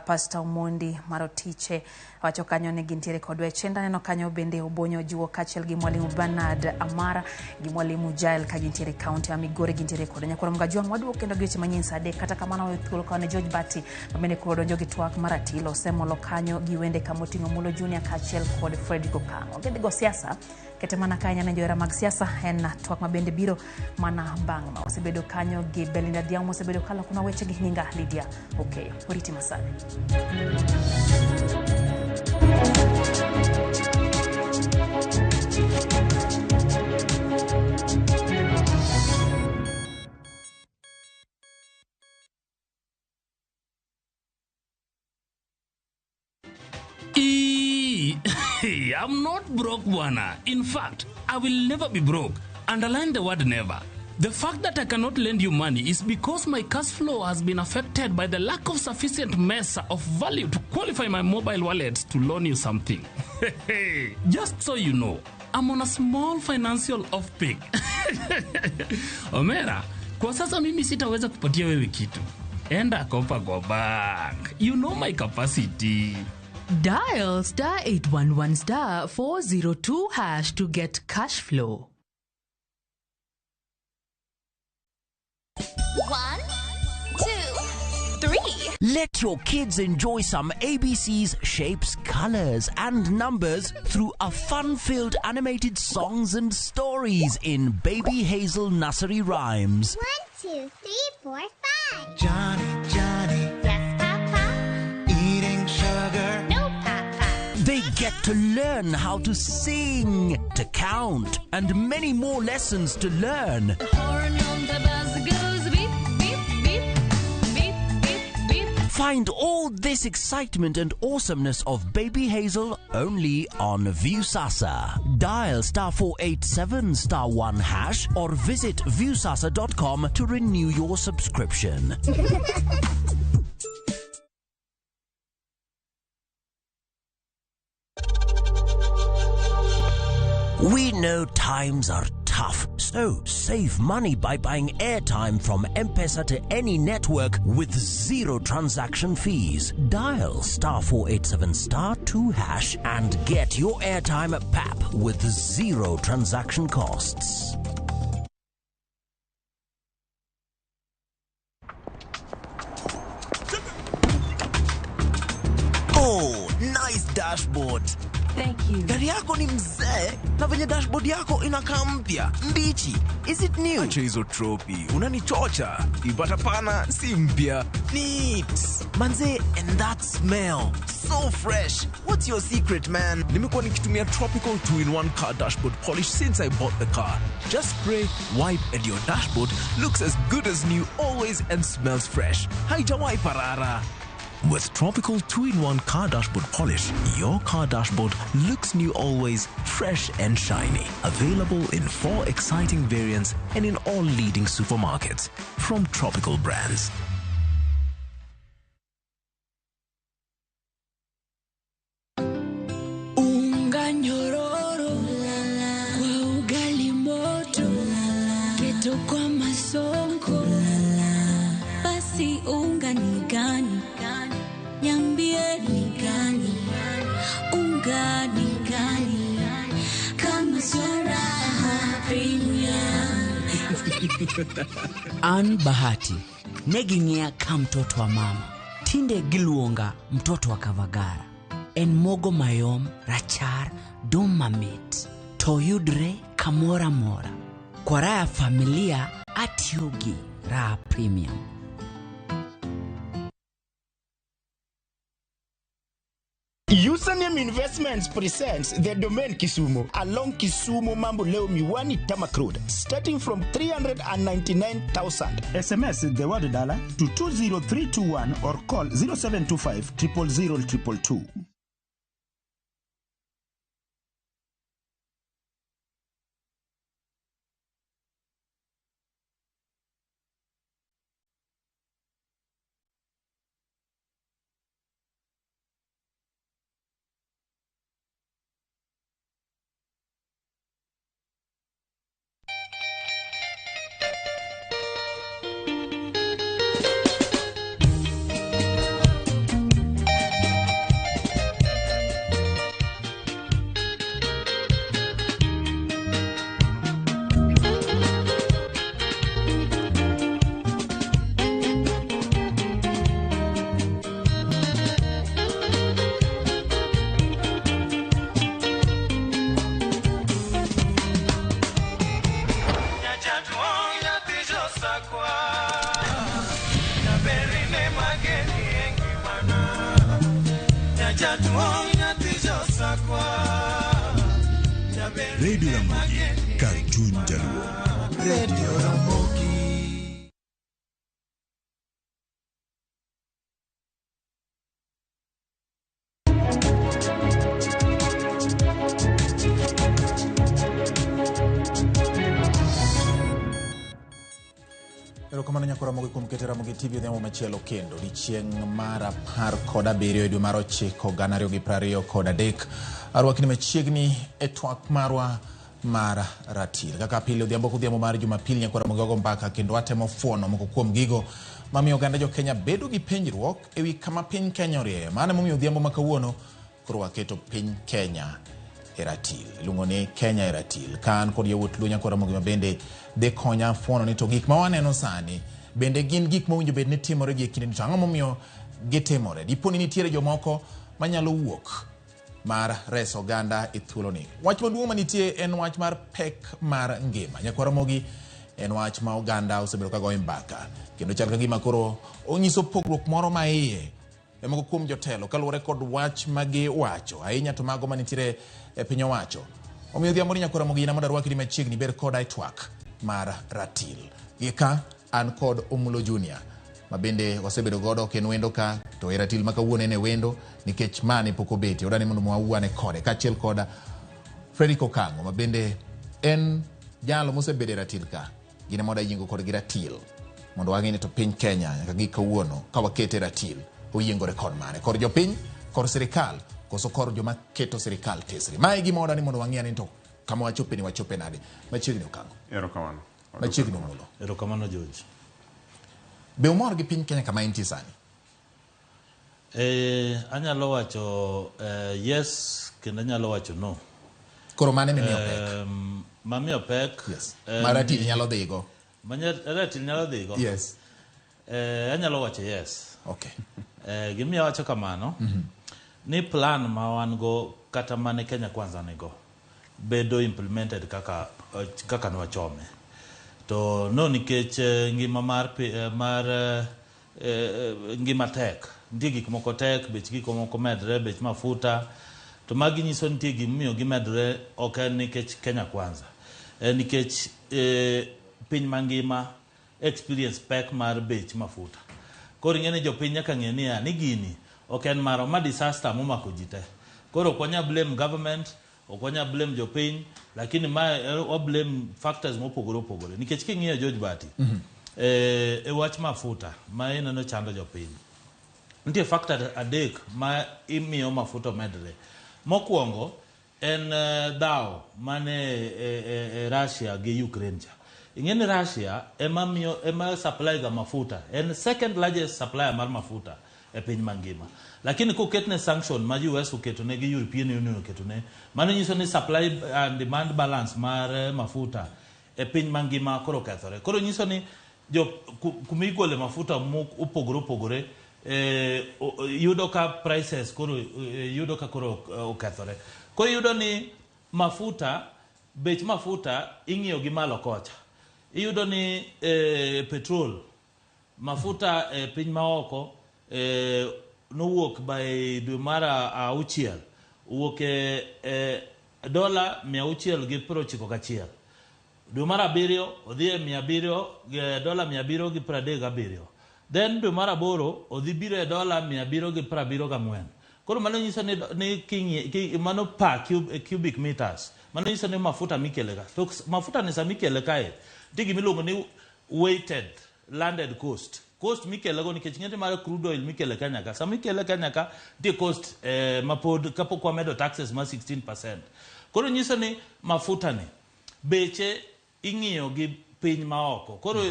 Pastor Omondi mar Otiche wacho kanyo ni gintiere kodwa e chenro. Aneno kanyo bende Obonyo Ojiwo kaachiel gi Mwalimu Bernard Amara gi Mwalimu Jael ka gintiere kaunti ya Migori, gintiere kodwa. Nyakoro Mgajwang' waduogo kendo gi weche manyien sa 3. Kata kamano wawe thuolo kawane George Bati mabende koro donjo gi twak mar Atil osemolo kanyo gi wende kamoting'o Mulo Junior kaachiel kod Fredrick Okang'o. Gidhi go siasa kete mana ka nyane johera mag siasa en twak mabende biro mana bang' ma osebedo kanyo gi Belinda Dhiambo mosebedo kalokona weche gi nyinga Lydia Okeyo. Oriti masani. I'm not broke, bwana. In fact, I will never be broke. Underline the word never. The fact that I cannot lend you money is because my cash flow has been affected by the lack of sufficient mess of value to qualify my mobile wallet to loan you something. Just so you know, I'm on a small financial off-peak. Omera, kwa sasa mimi sitaweza kupatia wewe kitu. Enda kopa kwa bank. You know my capacity. Dial star 811 star 402 hash to get cash flow. 1, 2, 3. Let your kids enjoy some ABCs, shapes, colors, and numbers through a fun-filled animated songs and stories in Baby Hazel Nursery Rhymes. 1, 2, 3, 4, 5. Johnny, Johnny. Yes, Papa. Eating sugar. No, Papa. They get to learn how to sing, to count, and many more lessons to learn. The horn on the bus goes beep, beep, beep, beep, beep, beep. Find all this excitement and awesomeness of Baby Hazel only on Viusasa. Dial star 487 star 1 hash or visit viusasa.com to renew your subscription. We know times are tough, so save money by buying airtime from M-Pesa to any network with zero transaction fees. Dial star 487 star 2 hash and get your airtime at PAP with zero transaction costs. Nice dashboard. Thank you. Gari yako ni mzee na venye dashboard yako inakaa mpya mbichi. Is it new? Acha hizo tropi, unanichocha. Ipata pana si mpya. Neat. Manze, and that smell. So fresh. What's your secret, man? Nimekuwa nikitumia Tropical 2-in-1 car dashboard polish since I bought the car. Just spray, wipe and your dashboard looks as good as new always and smells fresh. Haijawai parara. With Tropical 2-in-1 car dashboard polish, your car dashboard looks new always, fresh and shiny. Available in 4 exciting variants and in all leading supermarkets. From Tropical Brands. Unga nyororo kwa ugali moto, keto kwa masonko, basi unga ni gani? Niambie ni gani? Unga ni gani? Kama sio Raha Premium. An Bahati ne ging'iya ka mtoto wa mama, tinde giluonga mtoto wa Kavagara. En mogo mayom, rachar, dum mamit, to yudre kamoro amora. Kwa raha ya familia atiyo gi Raha Premium. Username Investments presents the Domain Kisumu along Kisumu Mamboleo Miwani Tamak Road, starting from 399,000. SMS the word dollar to 20321 or call 0725 000 222. Radio Ramogi, kar chuny jaluo. Radio Ramogi. Erokamano nyako Ramogi kuom keto Ramogi TV odhiambo machielo kendo odiechieng' mar 17 e dwe mar 9 2023. Arwakni machiegni e twak marwa mar ratil. Kaka pile odhiambo kodhiambo mar Jumapil nyako Ramogi wago mbaka kendo watemo fuono moko kuom gigo mamiyo oganda jo Kenya bedo gi penjruok ewi kama piny Kenya orieyo. Mano emomiyo odhiambo ma kawuono koro waketo piny Kenya e ratil. Iluongo ni Kenya e ratil. Ka an kod yawuot Luo nyako Ramogi ma bende dhi konya fuono ni to gik ma waneno sani bende gin gik mowinjo bed ni timore gi e kinde ni to ang'o momiyo gitimore. Dipo ni nitiere jomoko manyalo wuok mar reso oganda e thuoloni. Wach maduong' manitie en wach mar pek mar ngima. Nyakwa Ramogi en wach ma oganda osebedo ka goyo mbaka kendo chal ka gima koro onyiso pogruok moro ma iye e moko kuom jotelo kaluwore kod wach ma giwacho ahinya to mago manitiere e piny owacho. Omiyo odhiambo ni nyakwa Ramogi mondo arwaki machiegni ber koda e twak mar ratil. Gi ka an kod Omulo Junior ma bende wasebedo godo ok en wendo ka to e ratil ma kawuono en e wendo nikech mane pok obetie. Odani mondo wawuane kode kaachiel kod Fredrick Okang'o ma bende en jalo mosebedo e ratil ka. Gin ema wadayiengo kodgi ratil mondo wang'e ni to piny Kenya nyaka gik kawuono ka wakete ratil oyiengore kod mane, kor jopiny, kor sirikal koso kor joma keto sirikal tesre. Mae e gima wadani mondo wang'e ni to kama wachope ni wachope nade. Machiegni Okang'o. Erokamano. Machiegni Omulo. Erokamano George. Be umor gi piny Kenya kama entie sani? Anyalo wacho yes kendo anyalo wacho no. Koro mane mimiyo pek? Mamiyo pek. Yes. Ma ratil nyalo dhigo. Ratil nyalo dhigo. Yes. Anyalo wacho yes. Okay. Gimiyo awacho kamano. Ni plan ma wan go kata mane Kenya Kwanza nigo bedo implemented kaka kaka nwachome. To no nikech ngima mar mar ngima tek. Nitie gik moko tek, bech gik moko medre, bech mafuta. To magi nyiso nitie gimomiyo gimedore ok en nikech Kenya Kwanza. En nikech piny mangima experience pek mar bech mafuta. Koro ing'e ni jopiny nyaka ng'e niya ni gini ok en marwa, ma disaster momako ji te. Koro ok wanyal blame government, ok wanyal blame jopiny, lakini ma wa blame factors mopogore opogore. Nikech king'iyo George Bati, e wach mafuta ma ineno chando jopiny. Nitie factor adek ma imiyo mafuta omedre. Mokwongo en dhawo mane e Russia gi Ukraine cha. Ing'e ni Russia ema miyo ema supply ga mafuta. En second largest supplier mar mafuta e piny mangima. Lakini koketne sanction ma US oketone gi European Union oketone, mano nyiso ni supply and demand balance mar mafuta e piny mangima koro okethore. Koro nyiso ni jo kuma igole mafuta mopogore opogore yudo ka prices koro yudo ka koro okethore. Koro iyudo ni mafuta bech mafuta ing'iyo gi malo kocha. Iyudo ni petrol mafuta e piny maoko nowuok by dwe mar auchiel owuok e dola 691. Dwe mar abiriyo odhi e 700 dola 737. Then dwe mar aboro odhi biro e dola 774. Koro mano nyiso ni ki, mano per cubic meters. Mano nyiso ni mafuta mikele ka. To mafuta ni sama ikele kae, nitie gima iluongo ni weighted landed cost. Cost mikele go nikech ng'eny mar crude oil mikele Kenya ka. Sama ikele Kenya ka, nitie cost mapod kapok wamedo taxes mar 16%. Koro nyiso ni mafuta ni beche ing'iyo gi piny maoko. Koro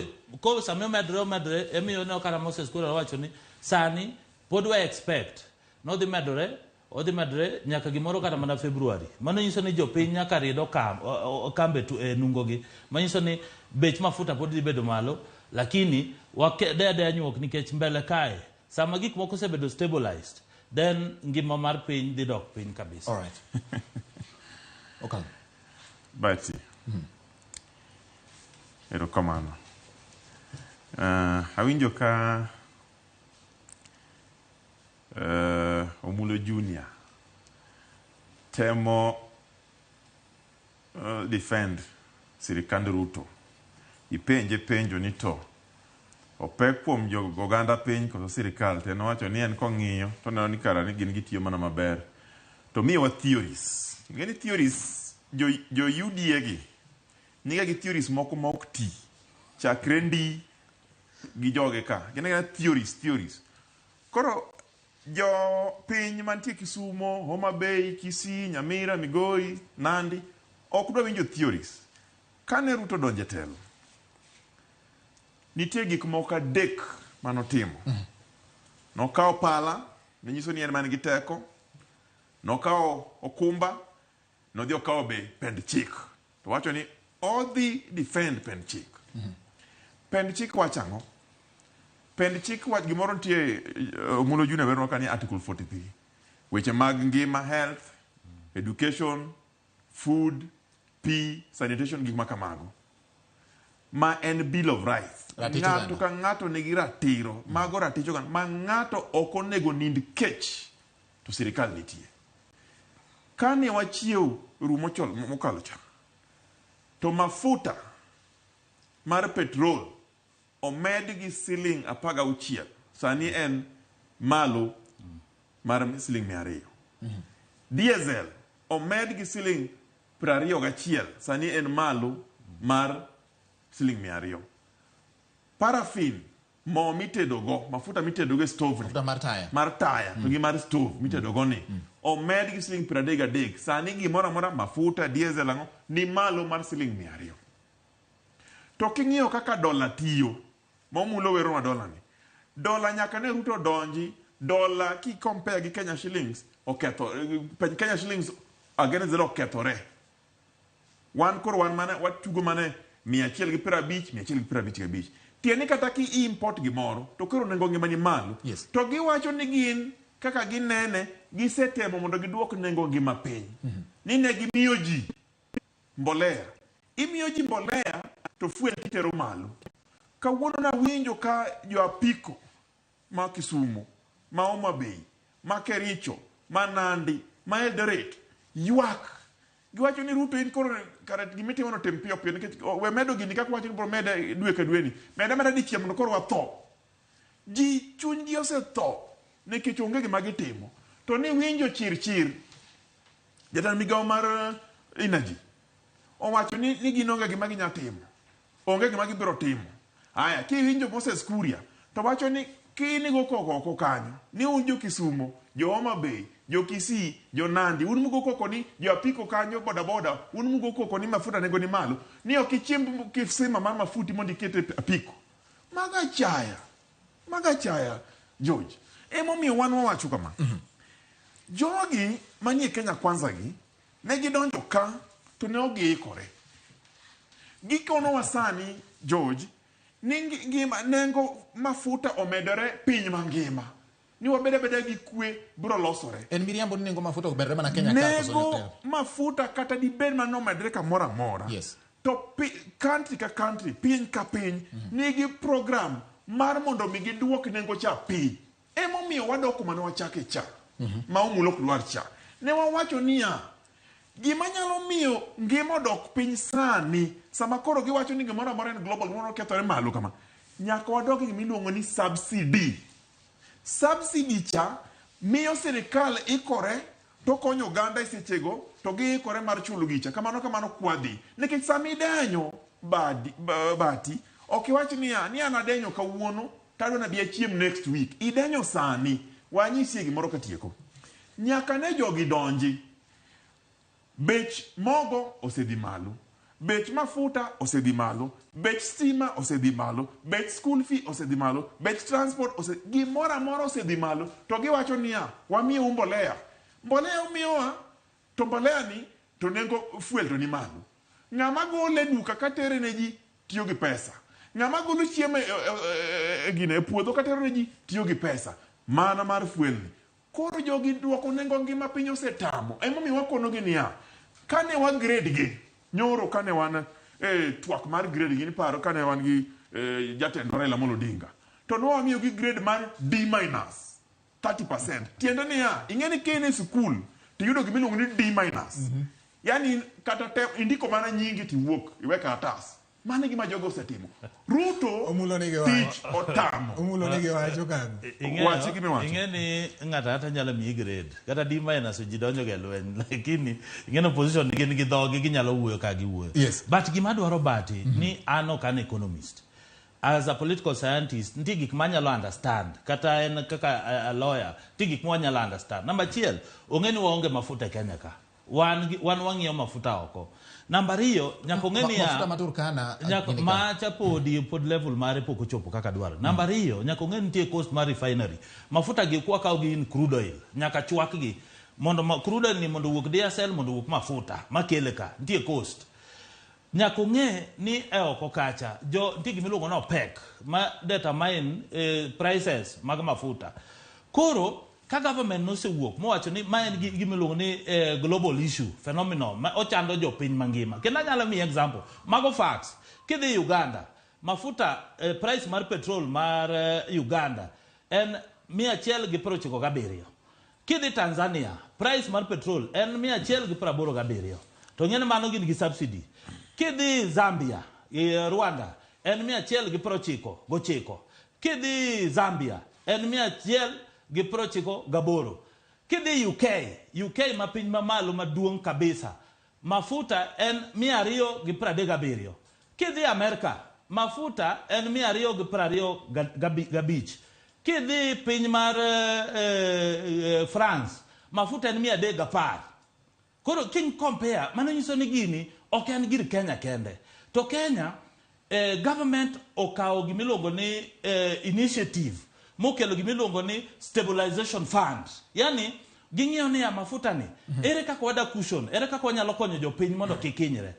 ko sama omedore emiyo ne kata Moses Kuria wacho ni sani pod wa expect nodhi medore odhi medore nyaka gimoro kata mana February. Mano nyiso ni jopiny nyaka rid okambe e nungogi. Manyiso ni bech mafuta pod dhi bedo malo, lakini wade adeya nyuok nikech mbele kae sama gik moko osebedo stabilized, then ngima mar piny dhi dok piny kabisa. All right. Okay. Bati. Erokamano. Awinjo ka Omulo Junior temo defend sirikand Ruto. Ipenje penjo ni to opek kuom jo oganda piny koso sirikal to en owacho ni en kong'iyo to oneno ni kara ni gin gitiyo mana maber. To miyowa theories. Ing'e ni theories jo UDA gi niga gi theories moko ma ok ti. Chakre ndi gi joge ka. Gin agina theories. Koro jo piny mantie Kisumo, Homa Bay, Kisii, Nyamira, Migori, Nandi ok dwa winjo theories. Kane Ruto donjo e telo, nitie gik moko adek manotimo. Nokawo pala, ne nyiso ni en man gi teko. Nokawo okumba, nodhi okawo be pend chik. To wacho ni odhi defend pend chik. Pend chik wacho ang'o? Pend chik wach gimoro nitie Omulo Junior wernwa ka ni Article 43. Weche mag ngima, health, education, food, pi, sanitation, gik ma kamago. Ma en Bill of Rights. Ratich Ng'ato oganda. ka ng'ato nigi ratiro. Mago ratich oganda. Ma ng'ato ok onego nind kech to sirikal nitie. Kane wachiew ru mokalo cha, to mafuta mar petrol omed gi siling 16, sani en malo mar siling 200. Diesel omed gi siling 21, sani en malo mar siling 200. Paraffin, mo mitedogo, mafuta mitedogo e stove ni, Mafuta mar taya. Mar taya to gi mar stove mitedogo ni omed gi siling 33. Sani gimoro amora, mafuta, diesel, ang'o, ni malo mar siling 200. To king'iyo kaka dola tiyo, momulo weronwa dola ni, dola nyaka ne Ruto donji, dola ki compare gi Kenya shillings oketho Kenya shillings against the okethore. Wan koro wan mana watugo mana 150, 155. Tiende ni kata ki import gimoro to koro nengo ngima ni malo. Yes. To giwacho ni gin kaka ginene gisetemo mondo giduok nengo ngima piny. Ni ne gimiyo ji mbolea. Imiyo ji mbolea to fuel titero malo. Kawuono nawinjo ka jo apiko ma Kisumu, ma Homa Bay, ma Kericho, ma Nandi, ma Eldoret ywak. Giwacho ni Ruto in koro kare gimitimo no tim piyo piyo nikech we medo gini kaka wacho ni bro mede dwe ka dwe ni. Mede ameda dichiel mondo koro watho. Ji chunygi osetho nikech onge gima gitimo. To ni winjo chir chir jatend migawo mar energy owacho ni, ni gin onge gima ginya timo. Onge gima gibiro timo. Aya, kiwinjo Moses Kuria to wacho ni kinigo koko oko kanyo ni un jo Kisumo, jo Homa Bay, jo Kisii, jo Nandi, un mugo koko ni jo apiko kanyo boda boda, un mugo koko ni mafuta nengo ni malo, ni ok ichimb kisima mar mafuti mondo iket e apiko. Mago achaya. Mago achaya, George. Emomiyo wan wawacho kama. Jogi manie Kenya Kwanza gi, ne gidonjo ka to ne ok giikore. Gikonowa sani, George, ni ngima nengo mafuta omedore piny mangima. Ni wabed abeda gi kwe biro losore. En miriambo ni nengo mafuta omedore mana Kenya ka koso Nengo jatelo? mafuta kata dibed mana nomedre kamoro amora. Yes. To country ka country, piny ka piny, nigi program mar mondo mi giduok nengo cha piny. Emomiyo wadok kuma ne wachake cha, ma Omulo ok dwar cha. Ne wawacho niya, gima nyalo miyo ngima odok piny sani, sama koro giwacho ni gimoro amora en global, gimoro okethore malo kama, nyaka wadok e gima iluongo ni subsidy. Subsidy cha miyo sirikal ikore to konyo oganda e sechego to giikore mar chulo gicha. Kamano kamano kwadhi. Nikech sama idenyo bati, ok iwach niya, ni an adenyo kawuono, to adwa nabi achiem next week. Idenyo sani. Wanyisie gimoro katieko. Nyaka ne jogi donji. Bech mogo osedhi malo. Bech mafuta osedhi malo. Bech stima osedhi malo. Bech school fee osedhi malo. Bech transport ose gimoro amora osedhi malo. To giwacho niya, wamiyou mbolea. Mbolea umiyowa, to mbolea ni to nengo fuel to ni malo. Ng'ama gole e duka katere ne ji tiyo gi pesa. Ng'ama golo chiemo e gine e puodho katero ne ji tiyo gi pesa. Mana mar fuel ni. Koro jogi duoko nengo ngima piny osetamo. Emomiyo wakonogi niya, kane wa grade gi, nyoro kane wan e twak mar grade gi, niparo kane wan gi jatend Raila Amolo Odinga, to ne wamiyogi grade mar D minus 30%. Tiende niya, ing'e ni ka in e sikul to iyudo gima iluongo ni D minus. Yani kata te, indiko mana nyingi tiwuok iwe karatas. Mano e gima jogo osetimo. Ruto tich otamo. Omulo nigi wacho kanyo. Wachi gima iwacho. Ing'e ni ng'ato ang'ata nyalo miyi grade kata D minus ji donjo ga e lweny lakini ing'e ni opposition gin gi dhogi ginyalo wuoyo ka giwuoyo. Yes. But gima dwaro bati ni an ok an economist. As a political scientist nitie gik manyalo understand kata en kaka a lawyer nitie gik mwanyalo understand. Namba achiel ong'e ni waonge mafuta e Kenya ka. Wan wan wang'iewo mafuta oko. Namba ariyo nyaka ong'e niya Mafuta ma Turkana nyaka gini ka. macha podi pod level mare pok ochopo kaka dwaro. Namba ariyo nyaka ong'e ni nitie cost mar refinery. Mafuta gi kwa kawo gi in crude oil nyaka chwak gi mondo crude oil ni mondo owuok diesel mondo owuok mafuta makele ka nitie cost. Nyaka ong'e ni e oko kacha jo nitie gima iluongo ni OPEC ma determine prices mag mafuta. Koro ka government nosewuok mowacho ni ma en gima iluongo ni global issue phenomenon ma ochando jopiny mangima. Kendo anyalo miyi example mago facts. Kidhi Uganda mafuta price mar petrol mar Uganda en 197. Kidhi Tanzania price mar petrol en 187. To ng'e ni mano gin gi subsidy. Kidhi Zambia, Rwanda en 199. Kidhi Zambia en 198. Kidhi UK, UK ma piny mamalo maduong' kabisa, mafuta en 237. Kidhi Amerka, mafuta en 225. Kidhi piny mar France, mafuta en 310. Koro king compare, mano nyiso ni gini ok en gir Kenya kende. To Kenya, government okawo gimiluongo ni initiative mokelo gimiluongo ni stabilization fund. Yani ging'iyo niya mafuta ni, ere kaka wada cushion, ere kaka wanyalo konyo jopiny mondo kik hinyre.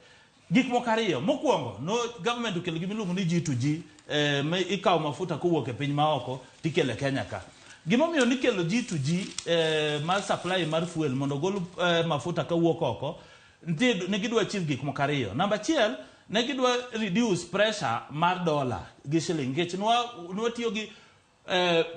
Gik moko ariyo, mokwongo, no government okelo gimiluongo ni G2G, ma ikawo mafuta kowuok e piny maoko tikelo e Kenya ka. Gimomiyo nikelo G2G mar supply mar fuel mondo ogol mafuta kawuok oko, nitie ne gidwa achieve gik moko ariyo. Namba achiel, ne gidwa reduce pressure mar dola gi shilling nikech nwa nwatiyo gi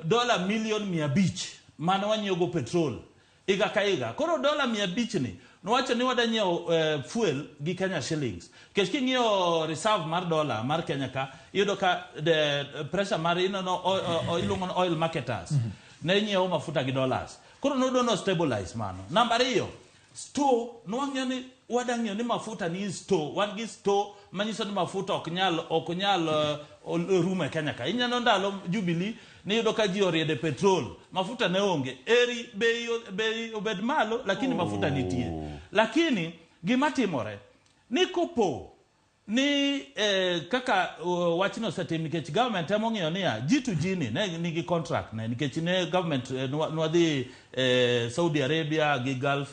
dola milion 500 mane wanyiewo go petrol higa ka higa. Koro dola 500 ni nowacho ni wada nyiewo fuel gi Kenya shillings. Nikech king'iyo reserve mar dola mar Kenya ka, iyudo ka the pressure mar ineno iluongo ni oil marketers ne nyiewo mafuta gi dollars. Koro nodwa no stabilize mano. Namba ariyo, store nwang'iyo ni wada ng'iyo ni mafuta ni store, wan gi store manyiso ni mafuta ok nyal rumo e Kenya ka. Ineno ndalo Jubilee niyudo ka ji oriede petrol, mafuta ne onge. Eri bei obed malo lakini mafuta nitie. Lakini gima timore ni kopo ni kaka wachno osetim nikech government temo ng'iyo niya G2G ni ne nigi contract ne nikech ne government nwadhi Saudi Arabia gi Gulf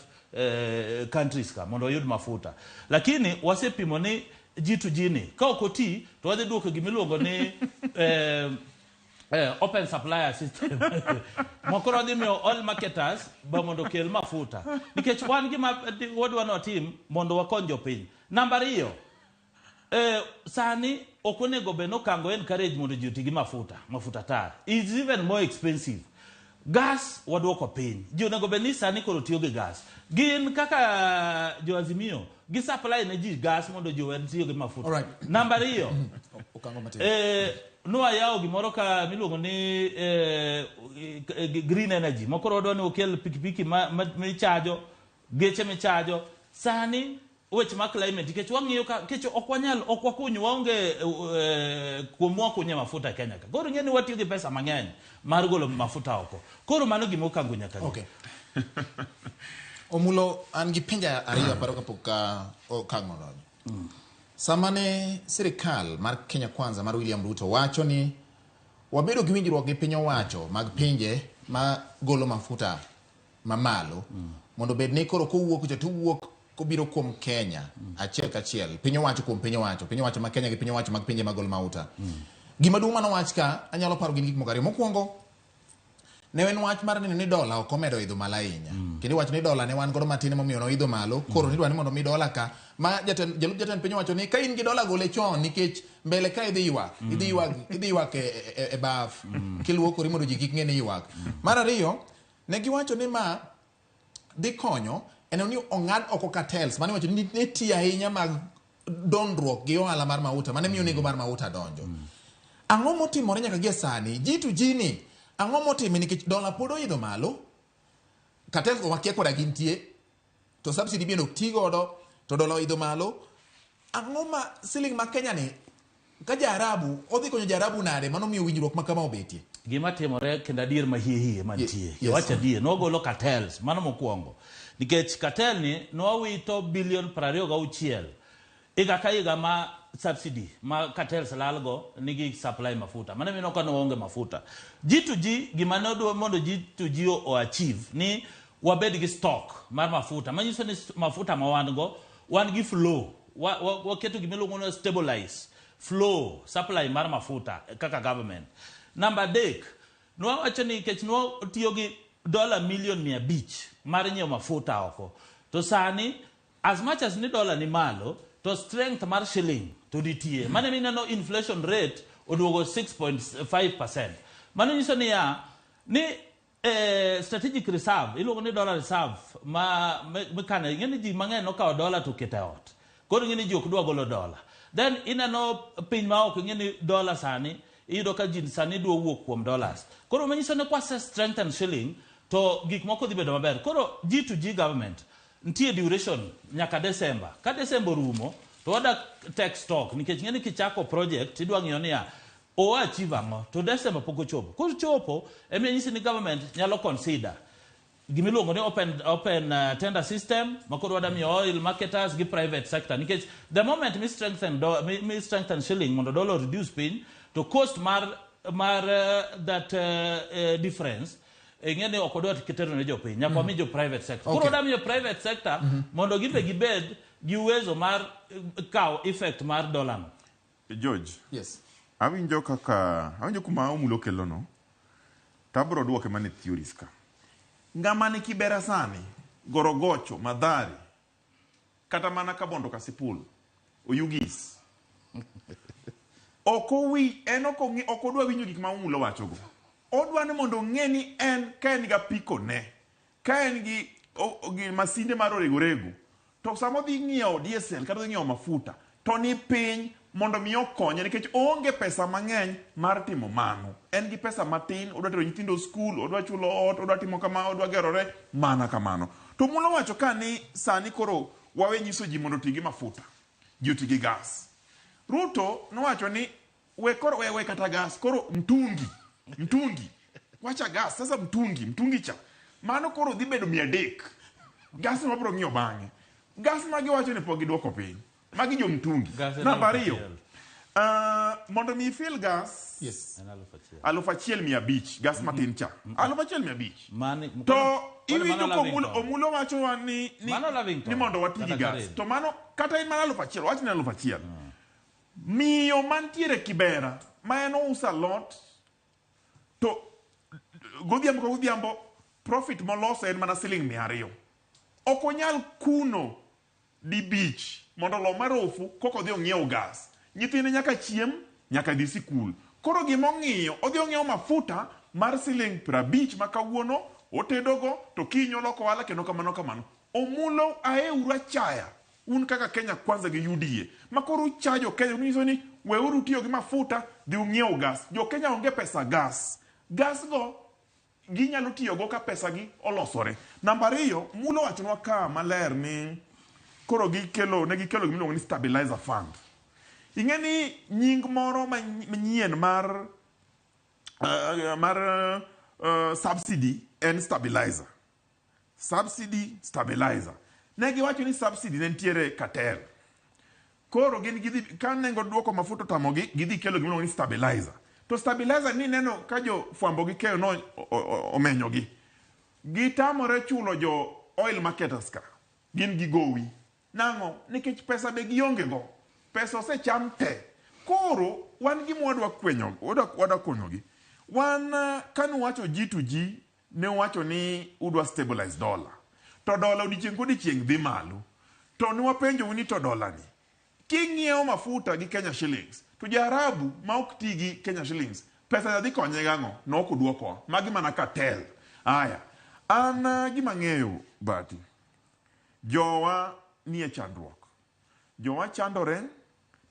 countries ka mondo oyud mafuta, lakini wasepimo ni G2G ni ka ok oti to wadhi duoko gimiluongo ni open supplier system moko wadhi miyo oil marketers ba mondo okel mafuta nikech wan gima wadwa ni watim mondo wakony jopiny. Namba ariyo, sani ok onego bed nokango encourage mondo ji oti gi mafuta tar is even more expensive. Gas waduoko piny, ji onego bed ni sani koro tiyo gi gas. Gin kaka jo Azimio gi supply ne ji gas mondo ji owe tiyo gi mafuta. Namba ariyo, Okango matin. Nwayawo gimoro ka miluongo ni green energy mokoro wadwa ni okel pikipiki michajo, geche michajo. Sani weche mag climate nikech wang'iyo ka nikech ok wanyal ok wakuny waonge kuom wakunye mafuta e Kenya ka. Koro ing'e ni watiyo gi pesa mang'eny mar golo mafuta oko. Koro mano gima okango nyaka. Okay. Omulo, an gi penjo ariyo aparo kapok okang' odonjo. Sama ne sirikal mar Kenya Kwanza mar William Ruto wacho ni wabedo gi winjruok gi piny owacho mag pinje ma golo mafuta mamalo mondo bed ni koro kowuok cha to wuok kobiro kuom Kenya achiel kachiel, piny owacho kuom piny owacho, piny owacho ma Kenya gi piny owacho mag pinje magolo mauta. Gima duong' manowach ka anyalo paro gin gik moko ariyo. Mokwongo ne en wach mar neno ni dola ok omedo idho malo ahinya. Kendo iwacho ni dola ne wan godo matin emomiyo noidho malo. Koro nidwa ni mondo mi dola ka ma jalup jatend piny owacho ni ka in gi dola gole chon nikech mbele ka idhi ywak, idhi ywak e baf kiluokori mondo ji kik ng'e ni ywak. Mar ariyo, ne giwacho ni ma dhi konyo en ni ong'ad oko cartels mane iwacho ni ne tiyo ahinya mag dondruok gi ohala mar mauta mane miyo nengo mar mauta donjo. Ang'o motimore nyaka gie sani? G2G ni ang'o motime nikech dola pod oidho malo, cartels go wakia koda gintie, to subsidy bende ok ti godo, to dola oidho malo. Ang'o ma siling ma Kenya ni ka Jaarabu odhi konyo Jaarabu nade mano miyo winjruok ma kama obetie? Gima timore kendo adier ma hie hie mantie. Yes. Wach adier, nwagolo cartels, mano mokwongo. Nikech cartel ni nwawito bilion 26 higa ka higa ma subsidy ma cartels lalgo nigi supply mafuta. Mano mineno ka nwaonge mafuta. G2G gima ne odwa mondo G2G o achieve ni wabed gi stock mar mafuta. Manyiso ni mafuta ma wan go, wan gi flow. Waketo gima iluongo ni stabilize flow supply mar mafuta kaka government. Namba adek, nwawacho ni nikech nwatiyo gi dola milion 500 mar nyiewo mafuta oko. To sani as much as ni dola ni malo, to strength mar shilling to nitie. Mano mineno inflation rate oduogo 6.5%. Mano nyiso niya, ni strategic reserve, iluongo ni dollar reserve ma mikano, ing'e ni ji mang'eny nokawo dola to oketo e ot. Koro ing'e ni ji ok dwa golo dola. Then ineno piny ma oko, ing'e ni dola sani, iyudo ka ji sani dwa wuok kuom dollars. Koro manyiso ni kwase strengthen shilling, to gik moko dhi bedo maber. Koro G2G government, nitie duration nyaka December. Ka December orumo, to wada take stock, nikech ing'e ni kichako project, idwa ng'iyo niya, o achieve ang'o, to December pok ochopo. Kochopo, ema nyisi ni government nyalo consider gimiluongo ni open tender system, ma koro wada miyo oil marketers gi private sector. Nikech the moment mi strengthen, do, mi, mi strengthen shilling mondo dollar reduce piny, to cost mar that difference, ing'e ni ok odwa tero ne jopiny, nyaka wami jo private sector. Koro wada miyo private sector mondo gibe gibed gi uwezo mar kawo effect mar dollar no. George. Yes. Awinjo kaka, awinjo kuma Omulo kelo no. To abiro duoke mana e theories ka. Ng'ama ni Kibera sani, Gorogocho, Mathare, kata mana Kabondo Kasipul, Oyugis. Ok owi, en ok ong'e, ok odwa winjo gik ma Omulo wachogo. Odwa ni mondo ong'e ni en ka en gi apiko ne, ka en gi, o, gi masinde mar orego rego, to sama odhi ng'iewo diesel kata odhi ng'iewo mafuta, to ni piny mondo mi okonye nikech oonge pesa mang'eny mar timo mano. En gi pesa matin, odwa tero nyithindo skul, odwa chulo ot, odwa timo kama, odwa gerore, mana kamano. To Omulo wacho ka ni sani koro wawe nyiso ji mondo oti gi mafuta, ji oti gi gas. Ruto nowacho ni we koro we, we kata gas, koro mtungi, mtungi. Wacha gas, sasa mtungi, mtungi cha. Mano koro dhi bedo 300. Gas no wabiro ng'iyo bang'e. Gas ma giwacho ni pok giduoko piny. Magi jo mtungi. Gas en Namba aluf ariyo. achiel. Mondo mi ifill gas, Yes. En 1000. 1500, gas matin cha. 1500. Mani, To koro iwinjo mano ka Omulo, Lavington. Omulo wacho wa ni, ni, Mano Lavington. ni mondo wati gi Kata gas. Karen. To mano, kata en mana 1000, wach ni 1000. Miyo mantiere Kibera, ma en ouso alot, to godhiambo ka godhiambo, profit moloso en mana siling 200. Ok onyal kuno di bich mondo olo marofu koka odhi ong'iew gas. Nyithinde nyaka chiem, nyaka dhi sikul. Koro gima ong'iyo, odhi ong'iewo mafuta mar siling 50 ma kawuono, otedogo, to kiny oloko ohala kendo kamano kamano. Omulo aeuru achaya, un kaka Kenya Kwanza gi UDA. Ma koro uchajo jo Kenya, unyiso ni weuru tiyo gi mafuta, dhi ung'iew gas. Jo Kenya onge pesa gas. Gas go ginyalo tiyogo ka pesa gi olosore. Namba ariyo, Mulo wachonwa ka maler ni koro gikelo, ne gikelo gima iluongo ni stabilizer fund. Ing'e ni nying moro manyien mar subsidy en stabilizer. Subsidy, stabilizer. Ne giwacho ni subsidy ne nitiere cartel. Koro gin gidhi, ka nengo duoko mafuta otamogi, gidhi kelo gima iluongo ni stabilizer. To stabilizer ni neno ka jo fwambo gi keyo no omenyogi. Gitamore chulo jo oil marketers ka. Gin gi gowi. Nang'o? Nikech pesa be gionge go. Pesa osecham te. Koro wan gima wadwa kwenyo, wadwa konyogi. Wan kanuwacho G2G, ne uwacho ni udwa stabilize dollar. To dollar odiochieng' kodiochieng' dhi malo. To ne wapenjou ni to dollar ni, king'iewo mafuta gi Kenya shillings, to ja-Arabu ma ok ti gi Kenya shillings, pesa cha dhi konye gang'o? Ne ok udwokowa. Magi mana cartel. Aya, an gima ang'eyo, Bahati, jowa nie chandruok. Jowa chandore,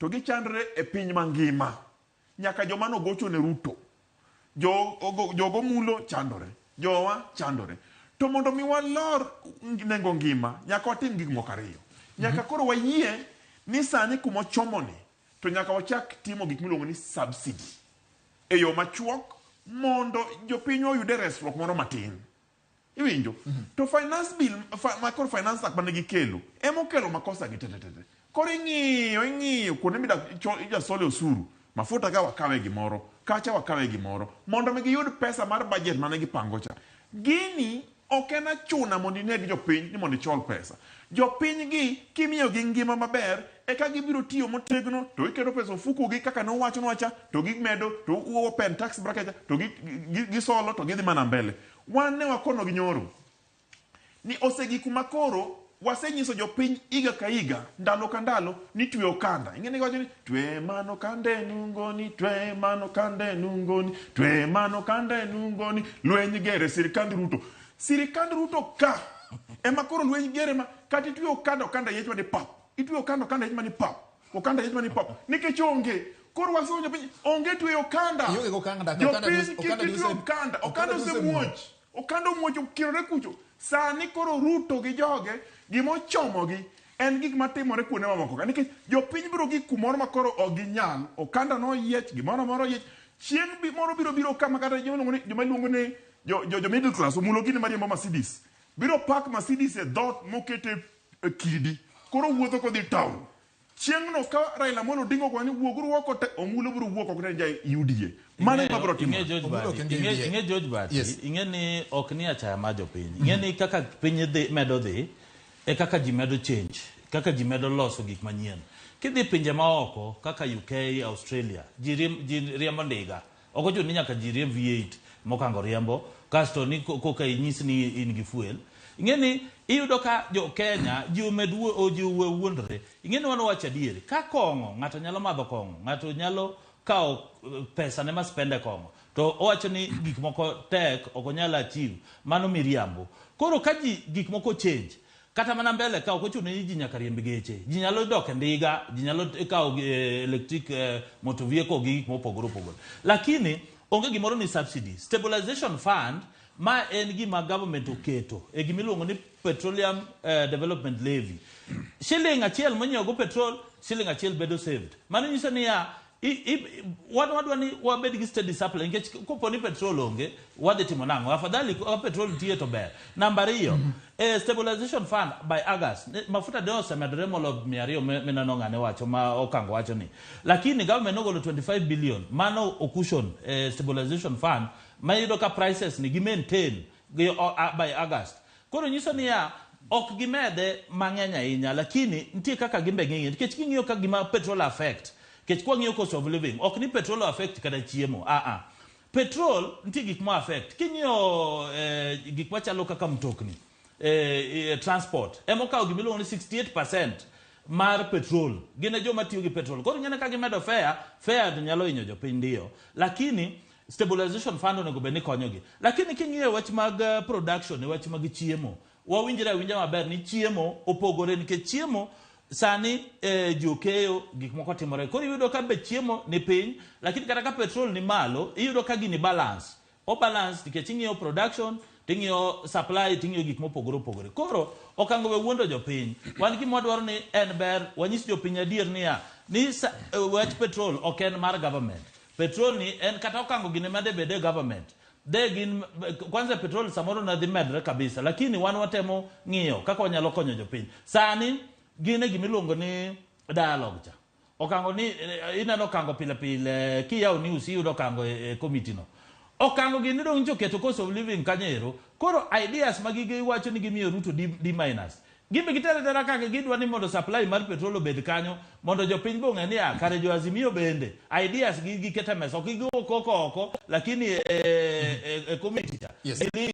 to gichandore e piny mangima. Nyaka joma nogocho ne Ruto. Jogo mulo chandore. Jowa chandore. To mondo mi walor nengo ngima, nyaka watim gik moko ariyo. Nyaka koro wayie ni sani kumochomoni, to nyaka wachak timo gik miluongo ni subsidy. E yo machuok, mondo jopinywa oyude resruok moro matin. Iwinjo? To finance bill, microfinance act mane gikelo, ema okelo makosa gi te. Koro ing'iyo, ing'iyo kuonde midak ijasole osuru, mafuta ka wakawe gimoro, kacha wakawe gimoro, mondo mi giyud pesa mar budget mane gipango cha. Gini ok en achuna mondo ineg jopiny ni mondo ichol pesa. Jopiny gi kimiyogi ngima maber, eka gibiro tiyo motegno, to giketo pesa ofuku gi kaka nowachonwa cha, to gimedo, to open tax bracket, to gisolo, to gidhi mana mbele. Wan ne wakono gi nyoro ni osegik kuma koro wasenyiso jopiny higa ka higa, ndalo ka ndalo, ni twe okanda. Ing'e ni giwacho ni twe mano kande nungoni, twe mano kande nungoni, twe mano kande nungoni, lweny gere sirikand Ruto. Sirikand Ruto ka ema koro lweny gere ma kata itwe okanda, okanda yiech mani pap. Itwe okanda, okanda yiech mani pap. Okanda yiech mani pap. Nikech onge. Koro wasenyiso jopiny, onge twe okanda. Ionge go okanda, Jopiny kik okanda itwe okanda. Okanda okanda osemuoch. Okanda omuoch okirore kucho. Sani koro Ruto gi joge, gimochomogi en gik matimore kuonde mamoko ka. Nikech jopiny biro gik kumoro ma koro ok ginyal. Okanda noyiech, gimoro amora oyiech. Chieng' moro biro biro kama kata joma iluongo ni jo middle class, omulo gini mariembo Mercedes. Biro park Mercedes e dhoot mokete e kidi. Koro wuotho kodhi town. Chieng'no ka Raila Amolo Odinga okwayo ni wuoguru oko te, Omulo biro wuok oko te ja UDA. Mano ema biro timore. Ing'e George Omulo Badi, ok en ja UDA. ing'e George Badi, Yes. ing'e ni ok ni achaya mar jopiny. Ing'e ni kaka piny dhi, medo dhi, e kaka ji medo change, kaka ji medo loso gik manyien. Kidhi pinje maoko kaka UK, Australia, ji riembo ndiga. Ok ochuno ni nyaka ji riemb V8 mokango riembo kasto ni koka inyis ni in gi fuel. Ing'e ni iyudo ka jo Kenya ji omed ji owe wuondre. Ing'e ni wan wacho adieri. Ka kong'o, ng'ato nyalo madho kong'o, ng'ato nyalo kawo pesa ne ma spend e kong'o. To owacho ni gik moko tek, ok onyal achieve. Mano miriambo. Koro ka ji gik moko change, kata mana mbele ka ok ochuno ni ji nyaka riemb geche. Ji nyalo dok e ndiga, ji nyalo kawo electric motor vehicle gi gik mopogore opogore. Lakini onge gimoro ni subsidy. Stabilization fund ma en gima government oketo e gima iluongo ni Petroleum Development Levy. Shilling achiel monyiewo go petrol, shilling achiel bedo saved. Mano nyiso niya, wan wadwa ni wabed gi steady supply nikech kopo ni petrol onge, wadhi timo nang'o? Afadhali ka petrol nitie to ber. Namba ariyo, stabilization fund by August, mafuta de osemedore molo 200 mineno ng'ane wacho ma Okango wacho ni. Lakini government nogolo 25 billion, mano ocushion stabilization fund ma iyudo ka prices ni gi maintain gi by August. Koro nyiso niya, ok gimede mang'eny ahinya, lakini nitie kaka gimbe ging'iyo. Nikech king'iyo ka gima petrol affect, nikech kwang'iyo cost of living, ok ni petrol affect kata chiemo, a. Petrol nitie gik ma affect. King'iyo gik machalo kaka mtokni, transport, ema okawo gima iluongo ni 68% mar petrol. Gin e joma tiyo gi petrol. Koro ing'e ni ka gimedo fare, fare to nyalo hinyo jopiny ndiyo. Lakini stabilization fund onego bed ni konyogi. Lakini king'iyo wach mag production, e wach mag chiemo, wawinjre awinja maber ni chiemo opogore nikech chiemo sani ji okeyo gik moko timore. Koro iyudo ka be chiemo ni piny, lakini kata ka petrol ni malo, iyudo ka gini balance. O balance nikech ing'iyo production, ting'iyo supply, ting'iyo gik mopogore opogore. Koro Okango we wuondo jopiny. Wan gima wadwaro ni en ber wanyis jopiny adier niya, ni wach petrol ok en mar government. Petrol ni en kata Okango gine made bede government. De gin kwanza petrol samoro ne dhi medre kabisa, lakini wan watemo ng'iyo kaka wanyalo konyo jopiny. Sani gin e gimiluongo ni dialogue cha. Okango ni ineno Okango pile pile kiyawo news iyudo Okango e committee no. Okango gini dong nyocha oketo cost of living kanyo ero. Koro ideas ma giwacho ni gimiyo Ruto D minus. Gimbe gitere tera kaka gidwa ni mondo supply mar petrol obed kanyo mondo jopiny be ong'e ni a kare jo Azimio bende ideas gi giketo e mesa ok gigo koko oko lakini e committee cha. Yes. Giling.